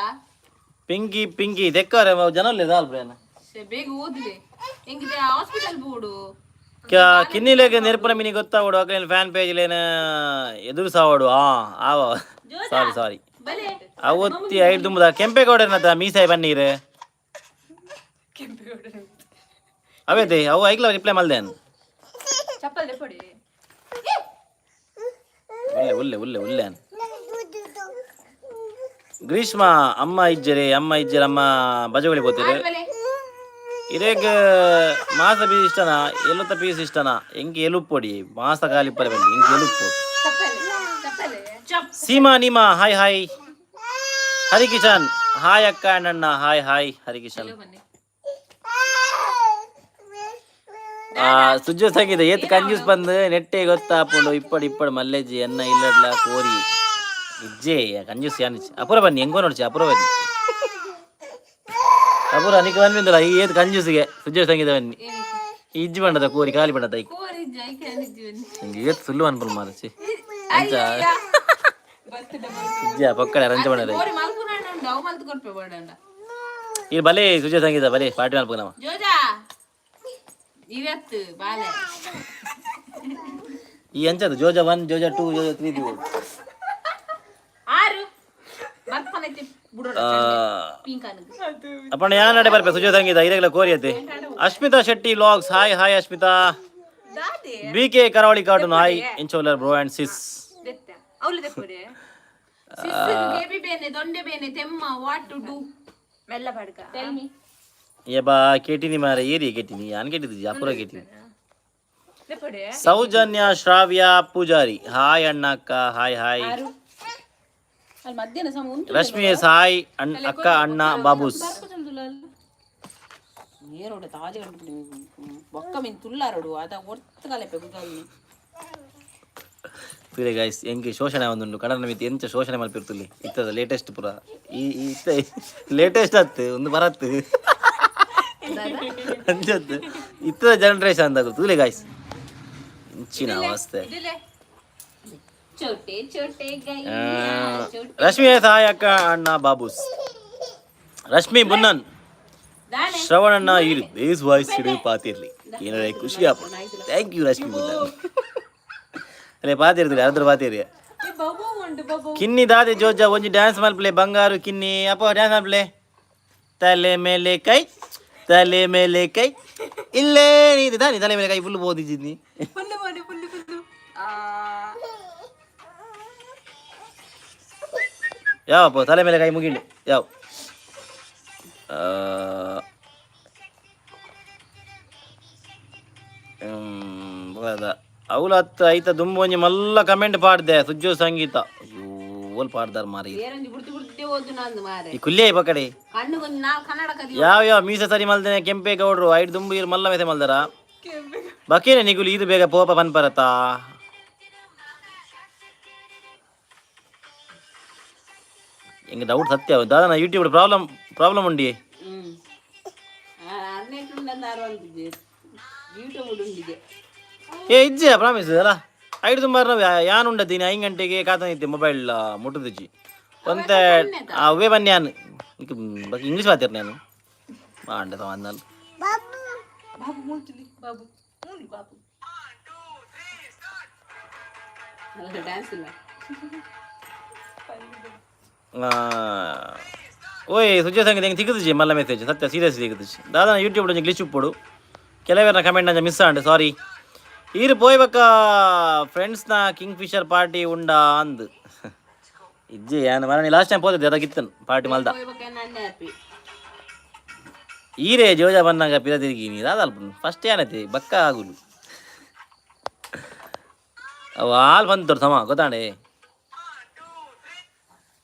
ಪಿಂಕಿ ಪಿಂಕಿ ತೆಕ್ಕರೆ ಜನ ದಾಲ್ ಬ್ರೇನ. ಶ್ಶೆ, ಬೇಗ ಓದ್ಲಿ ಹೆಂಗಿದೆ ಹಾಸ್ಪಿಟಲ್ ಬೋಡು. ಕಿನ್ನಿಲೇಗ ನೆರ್ಪುನ ಮಿನಿ ಗೊತ್ತಾವಡು, ಅಕ್ಲೇನ್ ಫ್ಯಾನ್ ಪೇಜ್ ಲೇನ ಎದುರು ಸಾವಡು. ಆ ಆವ, ಸಾರಿ ಸಾರಿ. ಬಲೆ. ಅವತ್ತಿ ಐದು ದುಂಬುದ ಕೆಂಪೇಗೌಡರನತ ಮೀಸಾಯಿ ಬನ್ನೀರು ಅವೇತೆ ಅವು ಐಕ್ಲ ರಿಪ್ಲೈ ಮಲ್ದೇನ್. ಉಲ್ಲೆ ಉಲ್ಲೆ ಉಲ್ಲೆ ಉಲ್ಲೆ ಅನ್. ಗ್ರೀಷ್ಮ, ಅಮ್ಮ ಇಜ್ಜರೆ, ಅಮ್ಮ ಇಜ್ಜರೆ, ಅಮ್ಮ ಬಜಗೋಳಿ ಪೋತಿರು. ಬಲೆ. ಇರೇಗ್ ಮಾಸ ಪೀಸ್ ಇಷ್ಟನಾ, ಎಲುತ್ತ ಪೀಸ್ ಇಷ್ಟನಾ? ಎಂಕ್ ಎಲುಪ್ಪೊಡಿ, ಮಾಸ ಖಾಲಿ ಪರ ಬಲ್ಲಿ ಎಂಕ್ ಎಲುಪ್ಪು. ಚಪ್. Seema Neema, hi hi. Harikishan, hi ಅಕ್ಕ ಅಂಡ್ ಅಣ್ಣ, ಹಾಯ್ ಹಾಯ್ ಹರಿಕಿಶನ್. ಬನ್ನಿ. ಸುಜ್ಜು ಸಂಗೀತ ಏತ್ ಕಂಜೂಸ್ ಬಂದು ನೆಟ್ಟೆ ಗೊತ್ತಾಪುಂಡು. ಇಪ್ಪಡು ಇಪ್ಪಡು ಮಲ್ಲೇಜಿ ಎನ್ನ ಇಲ್ಲಡ್ಲ ಕೋರಿ ಇಜ್ಜೆ ಕಂಜೂಸ್ ಯಾನಿಚ್. ಅಪುರ ಬನ್ನಿ, ಹೆಂಗೋ ನೋಡ್ಚಿ. ಅಪುರ ಬನ್ನಿ, ಅಪುರ ನಿಕ್ ಬನ್ನಿಂದಲ್ಲ. ಈ ಏತ್ ಕಂಜೂಸಿಗೆ ಸುಜ್ಜು ಸಂಗೀತ ಬನ್ನಿ. ಈ ಇಜ್ಜಿ ಬಂಡದ ಕೋರಿ ಖಾಲಿ ಬಂಡದ ಐಕ್. ಕೋರಿ ಜೈಕೆ ಅಂದಿದ್ದೀವಿ. ಹಿಂಗೆ ಏತ್ ಸುಳ್ಳು ಅನ್ಪಲ್ ಮಾರಚಿ ಅಂಚ ಇಜ್ಜ ಪಕ್ಕಡೆ ರಂಜ ಬಂಡದ. ಕೋರಿ ಮಲ್ಪುನ ಉಂಡು, ಅವು ಮಲ್ತು ಕೊರ್ಪೆ ಬೋಡಂಡ. ಈ ಬಲೆ ಸುಜಯ ಸಂಗೀತ ಬಲೆ ಪಾರ್ಟಿ ಮಲ್ಪುಗ ನಮ್ಮ. ಜೋಜಾ ಇವತ್ತು ಬಾಲೆ. ಈ ಅಂಚದು ಜೋಜ 1, ಜೋಜ 2, ಜೋಜ 3 ದಿವು. ಆರು ಮಲ್ಪನೈತಿ ಬುಡೋಡ ಪಿಂಕ್ ಅನ್ಗೆ. ಅಪ್ಪಣ್ಣ ಯಾನ್ ನಡೆ ಬರ್ಪೆ ಸುಜಯ ಸಂಗೀತ ಇರೆಗ್ಲ ಕೋರಿಯತೆ. Ashmitha Shetty logs, hi hi Ashmitha. B K Karavali cartoon, hi ಇಂಚೋಲರ್ bro and sis. Sis baby ಬೇನೆ, ದೊಂಡೆ ಬೇನೆ, ತೆಮ್ಮ, what to do? ಮೆಲ್ಲ ಬಡ್ಕ. ಟೆಲ್ ಮೀ. ಏ ಬಾ ಕೇಟಿನಿ ಮಾರೆ, ಏರಿ ಕೇಟಿನಿ, ಯಾನ್ ಕೇಟಿದ್ದು ಅಪುರ ಕೇಟಿನಿ. ಸೌಜನ್ಯ ಶ್ರಾವ್ಯ ಪೂಜಾರಿ, ಹಾಯ್ ಅಣ್ಣ ಅಕ್ಕ, ಹಾಯ್ ಹಾಯ್. ಅಲ್ಲಿ ಮಧ್ಯಾಹ್ನ ಸಮ ಉಂಟು. ರಶ್ಮಿ ಎಸ್, ಹಾಯ್ ಅಣ್ಣ ಅಕ್ಕ ಅಣ್ಣ ಬಾಬೂಸ್. ನೇರೋಡು ತಾಜೆ ಕಂಡು ಬೊಕ್ಕ ಮೀನ್ ತುಲ್ಲಾರೋಡು ಅದ ಒರ್ತು ಕಲೆಪೆ ಗುದಲ್ನಿ. ತುಲೆ ಗೈಸ್, ಎಂಕ್ ಶೋಷಣೆ ಒಂದುಂಡು ಕಡನ ಮಿತಿ ಎಂಚ ಶೋಷಣೆ ಮಲ್ಪಿರ್ತುಲ್ಲಿ. ಇತ್ತದ ಲೇಟೆಸ್ಟ್ ಪುರ ಈ ಈ ಇತ್ತ ಲೇಟೆಸ್ಟ್ ಅತ್ತು ಒಂದು ಬರತ್ತು ಅಂಚತ್ತು ಇತ್ತದ ಜನರೇಷನ್ ಅಂದಾಗ ತೂಲೆ ಗಾಯ್ಸ್ ಇಂಚಿನ ಅವಸ್ಥೆ. ಚೋಟೆ ಚೋಟೆ ಗೈ. ರಶ್ಮಿ ಎಸ್, ಹಾಯ್ ಅಕ್ಕ ಅಣ್ಣ ಬಾಬೂಸ್. ರಶ್ಮಿ ಬುನ್ನನ್. ದಾನೆ. ಶ್ರವಣಣ್ಣ ಇರು ಬೇಸ್ ವಾಯ್ಸ್ ಇಡು ಪಾತಿರ್ಲಿ ಏನಾರ ಖುಷಿ ಆಪ. Thank you Rashmi ಬುನ್ನನ್. ಅರೆ ಪಾತಿರ್ತಿಲ್ಲ ಅದ್ರ ಪಾತಿರಿ. ಕಿನ್ನಿ ದಾದೆ ಜೋಜ ಒಂಜಿ ಡ್ಯಾನ್ಸ್ ಮಲ್ಪ್ಲೆ ಬಂಗಾರು ಕಿನ್ನಿ. ಅಪ್ಪ ಡ್ಯಾನ್ಸ್ ಮಲ್ಪ್ಲೆ. ತಲೆ ಮೇಲೆ ಕೈ, ತಲೆ ಮೇಲೆ ಕೈ ಇಲ್ಲೇ ನೀ ದಾನಿ ತಲೆ ಮೇಲೆ ಕೈ ಫುಲ್ ಬೋದಿದ್ದೀನಿ. ಫುಲ್ಲು ಮನೆ ಫುಲ್ಲು ಫುಲ್ಲು. ಯಾವಪ್ಪ ತಲೆ ಮೇಲೆ ಕೈ ಮುಗಿಲಿ ಯಾವ. ಅವಳು ಹತ್ತು ಐತ ದುಂಬು ಒಂಜಿ ಮಲ್ಲ ಕಮೆಂಟ್ ಪಾಡ್ದೆ ಸುಜ್ಜೋ ಸಂಗೀತ. ಅಯ್ಯೋ, ಓಲ್ ಪಾಡ್ದಾರ ಮಾರಿ. ಏರಂಜಿ ಬುಡ್ತಿ ಬುಡ್ತಿ ಓದು ನಂದು ಮಾರೆ. ಈ ಕುಲ್ಲೆ ಪಕಡೆ. ಕಣ್ಣು ಕೊಂಚ ನಾವು ಕನ್ನಡ ಕದಿ. ಯಾವ ಯಾವ ಮೀಸೆ ಸರಿ ಮಲ್ದೇನೆ ಕೆಂಪೇಗೌಡರು ಐಟ್ ದುಂಬು ಇರು ಮಲ್ಲ ಮೆಸೆ ಮಲ್ದಾರ. ಬಕೇನೆ ನಿಗುಲು ಇದು ಬೇಗ ಪೋಪ ಪನ್ಪರತಾ. ಎಂಗೆ ಡೌಟ್ ಸತ್ಯ ದಾದಾ ಯೂಟ್ಯೂಬ್ ಪ್ರಾಬ್ಲಮ್ ಪ್ರಾಬ್ಲಮ್ ಉಂಡಿ. ಹ್ಮ್ ಅನ್ನೆಟ್ಟುಂಡಂದು ಅರವಂತಿದ್ದೆ ಯೂಟ್ಯೂಬ್ ಉಂಡಿದೆ. ಏ ಇಜ್ಜೆ ಪ್ರಾಮಿಸ್ ಅಲ್ಲ ಐದು ತುಂಬ ನಾವು ಯಾನ್ ಉಂಡದ್ದೀನಿ 5 ಗಂಟೆಗೆ ಕಾತನಿತ್ತೆ ಮೊಬೈಲ್ ಮುಟ್ಟುದಿಜ್ಜಿ ಒಂತೆ ಅವೇ ಬನ್ನಿ. ಯಾನ್ ಇಂಗ್ಲೀಷ್ ಮಾತಾರ ನಾನು ಅಂಡ ಅಂದಲ್ಲ. ಬಾಬು ಮೂಲ್ತುಲಿ ಬಾಬು ಮೂಲಿ ಬಾಬು ಅಲ್ಲ ಡ್ಯಾನ್ಸ್ ಇಲ್ಲ. ಓಯ್ ಸುಜಯ ಸಂಗೀತ ಹೆಂಗೆ ತಿಕ್ಕುದಿಜ್ಜಿ ಮಲ್ಲ ಮೆಸೇಜ್ ಸತ್ಯ ಸೀರಿಯಸ್ ತಿಕ್ಕುದಿಜ್ಜಿ ದಾದಾ. ಯೂಟ್ಯೂಬ್ ಒಂಜಿ ಗ್ಲಿಚ್ ಉಪ್ಪುಡು ಕೆಲವೇರ್ನ ಕಮೆಂಟ್ ಅಂಚ ಮಿಸ್ ಆಂಡ್ ಸಾರಿ. ಈರು ಪೋಯ್ಬಕ್ಕ ಫ್ರೆಂಡ್ಸ್ನ ಕಿಂಗ್ ಫಿಶರ್ ಪಾರ್ಟಿ ಉಂಡಾ ಅಂದ್. ಇಜ್ಜಿ ಯಾನ್ ಮರನಿ ಲಾಸ್ಟ್ ಟೈಮ್ ಪೋತಿದ್ದೆ ಅದಕ್ಕಿತ್ತನು ಪಾರ್ಟಿ ಮಲ್ದ. ಹೋಗ್ಬೇಕನ್ನ ಹ್ಯಾಪಿ. ಈರೇ ಜೋಜ ಬಂದಾಗ ಪಿರ ತಿರುಗಿ ನೀ ದಾದಲ್ಪ ಫಸ್ಟ್ ಏನೈತಿ ಬಕ್ಕ ಆಗುಲು ಅವು ಹಾಲು ಬಂತು ಸಮ ಗೊತ್ತಾಂಡೆ.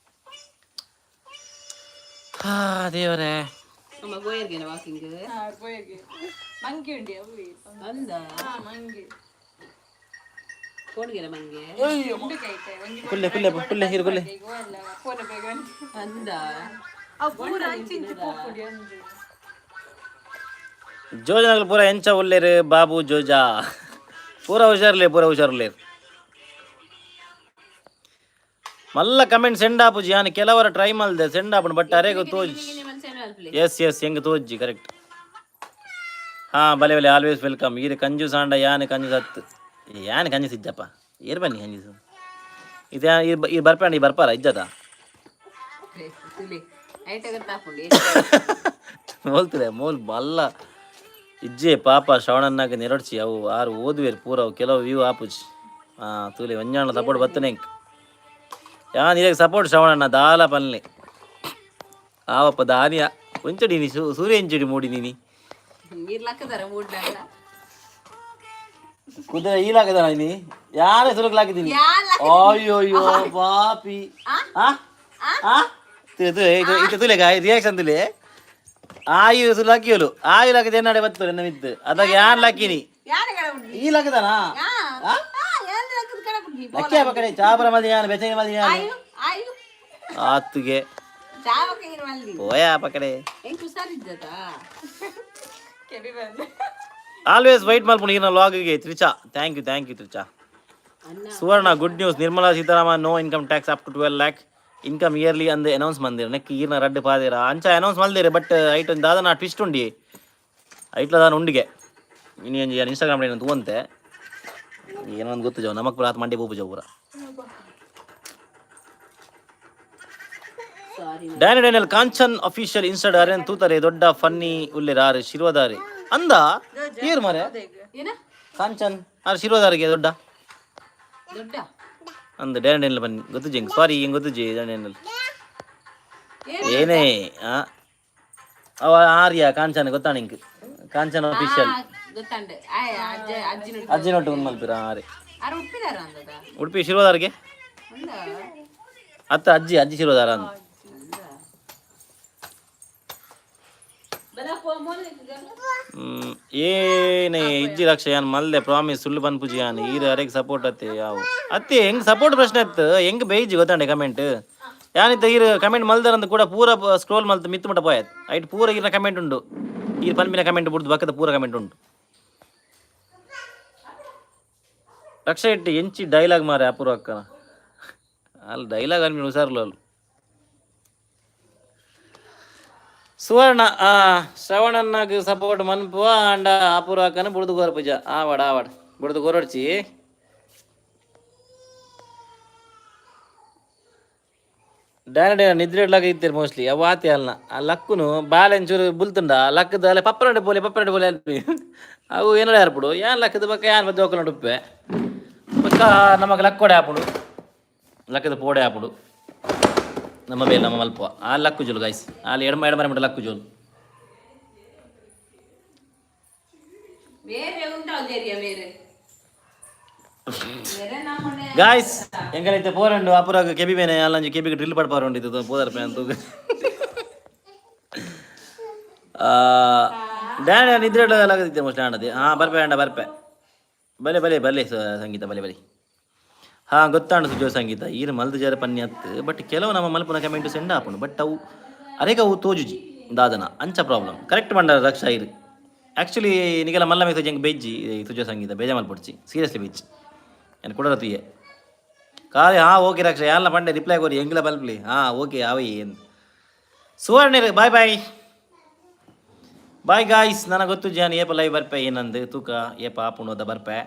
ಹಾ ದೇವರೇ. ನಮ್ಮ ಗೋಯರ್ಗೆನ ವಾಕಿಂಗ್. ಮಂಗಿ ಉಂಡಿ ಅವು. ಅಂದ. ಮಂಗಿ. ಕೋಡ್ಗೆನ ಮಂಗೆ. ಒಂಜಿ. ಕುಲ್ಲೆ ಕುಲ್ಲೆ ಕುಲ್ಲೆ ಇರು ಕುಲ್ಲೆ. ಅಲ್ಲ ಫೋನ್ ಬೇಗ. ಅಂದ. ಅವು ಪೂರ ಅಂಚಿಂಚಿ ಪೋಪುಡಿ ಅಂದು. ಜೋಜನಗಳು ಪೂರ ಎಂಚ ಉಲ್ಲೇರು ಬಾಬು ಜೋಜಾ ಪೂರ ಹುಷಾರ್ಲೇ ಪೂರ ಹುಷಾರ್ಲೇರು. ಮಲ್ಲ ಕಮೆಂಟ್ ಸೆಂಡ್ ಆಪುಜಿ. ಯಾನ್ ಕೆಲವರ ಟ್ರೈ ಮಲ್ದೆ ಸೆಂಡ್ ಆಪುಂಡು ಬಟ್ ಅರೆಗ್ ತೋಜ್. ಎಸ್ ಎಸ್ ಹೆಂಗೆ ತೋಜ್ಜಿ ಕರೆಕ್ಟ್. ಹಾ ಬಲೆ ಬಲೆ ಆಲ್ವೇಸ್ welcome. ಈರು ಕಂಜೂಸ್ ಆಂಡ ಯಾನ್ ಕಂಜೂಸ್ ಹತ್ತು ಯಾನ್ ಕಂಜೂಸ್ ಇಜ್ಜಪ್ಪ ಏರ್ ಬನ್ನಿ ಕಂಜೂಸು ಇದು. ಈ ಬರ್ಪಾಂಡ ಈ ಬರ್ಪಾರ ಇಜ್ಜದ. ಐಟಗತ್ತಾಪುಂಡಿ. ಮೋಲ್ತದೆ ಮೋಲ್ ಮಲ್ಲ ಇಜ್ಜೆ ಪಾಪ ಶ್ರವಣನ್ನಾಗ ನೆರಡ್ಚಿ ಅವು ಆರು ಓದುವೇರು ಪೂರ ಅವು ಕೆಲವು ವ್ಯೂ ಆಪುಜಿ. ಹಾ ತೂಲೆ ಒಂಜಾಣ ಸಪೋರ್ಟ್ ಬತ್ತನೆ ಯಾನ್ ಇದಾಗ ಸಪೋರ್ಟ್ ಶ್ರವಣಣ್ಣ ದಾಲ ಪನ್ಲೆ ಆವಪ್ಪ ದಾನಿಯ ಒಂಚಡಿ ನೀ ಸೂರ್ಯ ಇಂಚಡಿ ಮೂಡಿ ನೀನಿ. ನೀರ್ ಲಕ್ಕದಾರ ಮೂಡ್ನಾಗ. ಕುದುರೆ ಈಲಾಗದ ನೀ ಯಾರ ಸುರುಕ್ಲಾಕಿದ್ದೀನಿ. ಅಯ್ಯೋ ಅಯ್ಯೋ ಪಾಪಿ. ಆ ಆ ಇದು ತುಲೆ ರಿಯಾಕ್ಷನ್ ತುಲೆ ಆಯು ಸುಲು ಹಾಕಿಯೋಲು ಆಯು ಲಾಕಿದ ಎನ್ನಾಡೆ ಬತ್ತು ಎನ್ನ ಮಿತ್ತು ಅದಾಗ ಯಾನ್ ಲಾಕಿನಿ. ಈ ಲಾಕದಾನ ಲಕ್ಕಿ ಕಡೆ ಚಾಪರ ಮದಿ ಯಾನ್ ಬೆಚನೆ ಮದಿ ಯಾನ್ ಆತುಗೆ ಪೋಯ ಪಕಡೆ. ಹೆಂಗ್ ಹುಷಾರಿದ್ದತಾ? ಕೆಬಿ ಬಂದು. ಆಲ್ವೇಸ್ ವೈಟ್ ಮಲ್ಪುಂಡು ಈರ್ನ ಲಾಗಿಗೆ ತ್ರಿಚಾ. Thank you, thank you ತ್ರಿಚಾ. ಅನ್ನ. ಸುವರ್ಣ good news. Nirmala Sitharaman no income tax up to 12 lakh income yearly ಅಂದ್ ಅನೌನ್ಸ್ ಮಂದಿರ ನೆಕ್ ಈರ್ನ ರಡ್ಡ್ ಪಾದೇರ ಅಂಚ ಅನೌನ್ಸ್ ಮಲ್ದಿರ. ಬಟ್ ಐಟ್ ಒಂದು ದಾದನ ಟ್ವಿಸ್ಟ್ ಉಂಡಿ ಐಟ್ಲ ದಾನ ಉಂಡಿಗೆ ಇನಿ ಒಂಜಿ ಇನ್ಸ್ಟಾಗ್ರಾಮ್ ಏನು ತೂವಂತೆ ಏನೋ ಒಂದು ಗೊತ್ತು ಜಾವ ನಮಕ್ ಪೂರ ಆತ್ ಮಂಡಿ ಪೋಪು ಜಾವ ಪೂರ. ಸಾರಿ. ಡ್ಯಾನಿ ಡ್ಯಾನಿಯಲ್ ಕಾಂಚನ್ ಅಫಿಷಿಯಲ್ ಇನ್ಸ್ಟಾಡ್ ಅರೇನ್ ತೂತಾರೆ ದೊಡ್ಡ ಫನ್ನಿ ಉಲ್ಲೇರ್ ಆರು ಶಿರ್ವದಾರಿ ಅಂದ ಏರ್ ಮಾರೆ. ಏನ? ಕಾಂಚನ್ ಆರು ಶಿರ್ವದಾರಿಗೆ ದೊಡ್ಡ. ದೊಡ್ಡ. ಅಂದ ಡ್ಯಾನಿ ಡ್ಯಾನಿಯಲ್ ಬನ್ನಿ ಗೊತ್ತು ಜಂಗ್ ಸಾರಿ ಹಿಂಗ್ ಗೊತ್ತು ಜಿ ಡ್ಯಾನಿ ಡ್ಯಾನಿಯಲ್ ಏನೇ ಆ ಅವ ಆರ್ಯ ಕಾಂಚನ ಗೊತ್ತಾ ನಿಂಕ್ ಕಾಂಚನ ಅಫಿಷಿಯಲ್? ಗೊತ್ತಂಡೆ ಆಯ್ ಅಜ್ಜ ಅಜ್ಜಿನ. ಅಜ್ಜಿನೊಟ್ಟು ಒಂದು ಮಲ್ಪಿರ ಆರೆ. ಆರು ಉಪ್ಪಿದಾರ ಅಂದದ. ಉಡುಪಿ ಶಿರ್ವದಾರಿಗೆ. ಅಂದ. ಅತ್ತ ಅಜ್ಜಿ ಅಜ್ಜಿ ಶಿರ್ವದಾರ ಅಂದ. ಬಲ ಏನೇ ಇಜ್ಜಿ ರಕ್ಷ ಯಾನ್ ಮಲ್ದೆ ಪ್ರಾಮಿಸ್ ಸುಳ್ಳು ಪನ್ಪುಜಿ ಯಾನ್. ಈರ್ ಅರೆಗ್ ಸಪೋರ್ಟ್ ಅತ್ತೆ ಯಾವ ಅತ್ತೆ ಹೆಂಗ್ ಸಪೋರ್ಟ್ ಪ್ರಶ್ನೆ ಅತ್ತು ಹೆಂಗ್ ಬೇಯ್ಜಿ ಗೊತ್ತಾಂಡೆ ಕಮೆಂಟ್ ಯಾನಿತ್ತ ಈರ್ ಕಮೆಂಟ್ ಮಲ್ದರಂದು ಕೂಡ ಪೂರ ಸ್ಕ್ರೋಲ್ ಮಲ್ತು ಮಿತ್ತು ಮುಟ್ಟ ಪೋಯತ್ ಐಟ್ ಪೂರ ಈರ್ನ ಕಮೆಂಟ್ ಉಂಡು. ಈರ್ ಪನ್ಪಿನ ಕಮೆಂಟ್ ಬುಡ್ದು ಬಕ್ಕದ ಪೂರ ಕಮೆಂಟ್ ಉಂಟು. ರಕ್ಷ ಇಟ್ಟು ಎಂಚಿ ಡೈಲಾಗ್ ಮಾರೆ ಅಪೂರ್ವ ಅಕ್ಕನ ಅಲ್ಲಿ ಡೈಲಾಗ್ ಅನ್ಮಿ ಹುಷಾರ್ಲು ಅಲ್ಲಿ ಸುವರ್ಣ ಆ ಶ್ರವಣನ್ನಾಗ ಸಪೋರ್ಟ್ ಮನ್ಪುವ ಅಂಡ ಅಪೂರ್ವ ಅಕ್ಕನ ಬುಡ್ದು ಕೋರ ಪೂಜ ಆವಾಡ ಆವಾಡ ಬುಡ್ದು ಕೋರಡ್ಚಿ. ಡ್ಯಾನ ಡ್ಯಾನ ನಿದ್ರೆ ಇತ್ತೀರಿ ಮೋಸ್ಟ್ಲಿ. ಅವು ಆತಿ ಅಲ್ಲ, ಆ ಲಕ್ಕುನು ಬಾಲೆಂಚೂರು ಬುಲ್ತುಂಡ ಲಕ್ಕದ ಅಲ್ಲ, ಪಪ್ಪನಡೆ ಪೋಲೆ, ಪಪ್ಪನಡೆ ಪೋಲೆ ಅಲ್ಪಿ. ಅವು ಏನಡ ಯಾರ್ಪುಡು ಯಾನ್ ಲಕ್ಕದ ಬಕ್ಕ ಯಾನ್ ಮಧ್ಯೆ ಹೋಗ್ಕೊಂಡು ಉಪ್ಪೆ ಬಕ್ಕ ನಮಗ್ ಲಕ್ಕೋಡೆ ಆಪುಡು, ಲಕ್ಕದ ಪೋಡೆ ಆಪುಡು. ನಮ್ಮ ಬೇಲೆ ನಮ್ಮ ಮಲ್ಪ ಆ ಲಕ್ಕು ಜೋಲು ಗಾಯ್ಸ್. ಅಲ್ಲಿ ಎಡಮ ಎಡಮರೆ ಮಟ್ಟ ಲಕ್ಕು ಜೋಲು. ಬೇರೆ ಉಂಟಾ ಜೇರಿಯ ಬೇರೆ ಬೇರೆ ನಮ್ಮನೆ. ಗಾಯ್ಸ್, ಎಂಗಲೈತೆ ಪೋರಂಡು ಅಪುರಾಗ ಕೆಬಿ ಬೇನೆ ಅಲ್ಲಂಜಿ ಕೆಬಿಗೆ ಡ್ರಿಲ್ ಪಡ್ಪಾರುಂಡು. ಇದು ಪೋದರ್ ಅಂತ ಡ್ಯಾನ್ ನಿದ್ರೆ ಲಾಗದಿತ್ತೆ ಮೋಸ್ಟ್ಲಿ ಆಂಡದೆ. ಹಾಂ, ಬರ್ಪೆ ಅಂಡ ಬರ್ಪೆ. ಬಲೆ ಬಲೆ ಬಲೆ ಸಂಗೀತ, ಬಲೆ ಬಲೆ. ಹಾಂ, ಗೊತ್ತಾಂಡು ಸುಜೋ ಸಂಗೀತ, ಈರು ಮಲ್ದು ಜರ ಪನ್ನಿ ಅತ್ತು. ಬಟ್ ಕೆಲವು ನಮ್ಮ ಮಲ್ಪುನ ಕಮೆಂಟು ಸೆಂಡ್ ಆಪುಂಡು, ಬಟ್ ಅವು ಅರೇಗ ಅವು ತೋಜುಜಿ ದಾದನ ಅಂಚ ಪ್ರಾಬ್ಲಮ್. ಕರೆಕ್ಟ್ ಮಂಡ ರಕ್ಷಾ ಇರು. ಆ್ಯಕ್ಚುಲಿ ನಿಗೆಲ್ಲ ಮಲ್ಲ ಮೆಸೇಜ್ ಹೆಂಗೆ ಬೆಜ್ಜಿ ಸುಜೋ ಸಂಗೀತ, ಬೇಜ ಮಲ್ಪೊಡ್ಚಿ, ಸೀರಿಯಸ್ಲಿ ಬೆಜ್ಜಿ ಏನು ಕೊಡರ ತುಯ್ಯೆ ಕಾಲಿ. ಹಾಂ, ಓಕೆ ರಕ್ಷಾ, ಯಾರನ್ನ ಪಂಡೆ ರಿಪ್ಲೈ ಕೊರಿ ಎಂಗ್ಲ ಬಲ್ಪ್ಲಿ. ಹಾಂ, ಓಕೆ ಅವಿ ಸುವರ್ಣ, ಬಾಯ್ ಬಾಯ್ ಬಾಯ್ ಗಾಯ್ಸ್. ನನಗೆ ಗೊತ್ತು ಜಾನ್ ಏಪ ಲೈವ್ ಬರ್ಪೆ ಏನಂದು ತೂಕ ಏಪ ಆಪುಂಡು ಅದ ಬರ್ಪೆ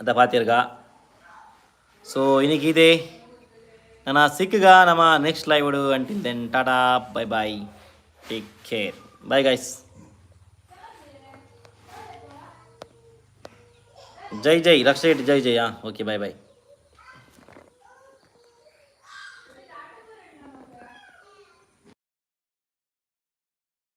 ಅದ ಪಾತಿರ್ಗ. ಸೊ ಇದೆ ನನ್ನ ಸಿಕ್ಕಗ ನಮ್ಮ next live. Until then, tata, bye bye, take care, bye guys. Jai Jai Raksha Jai Jai. ಹಾಂ, ಓಕೆ, ಬಾಯ್ ಬಾಯ್.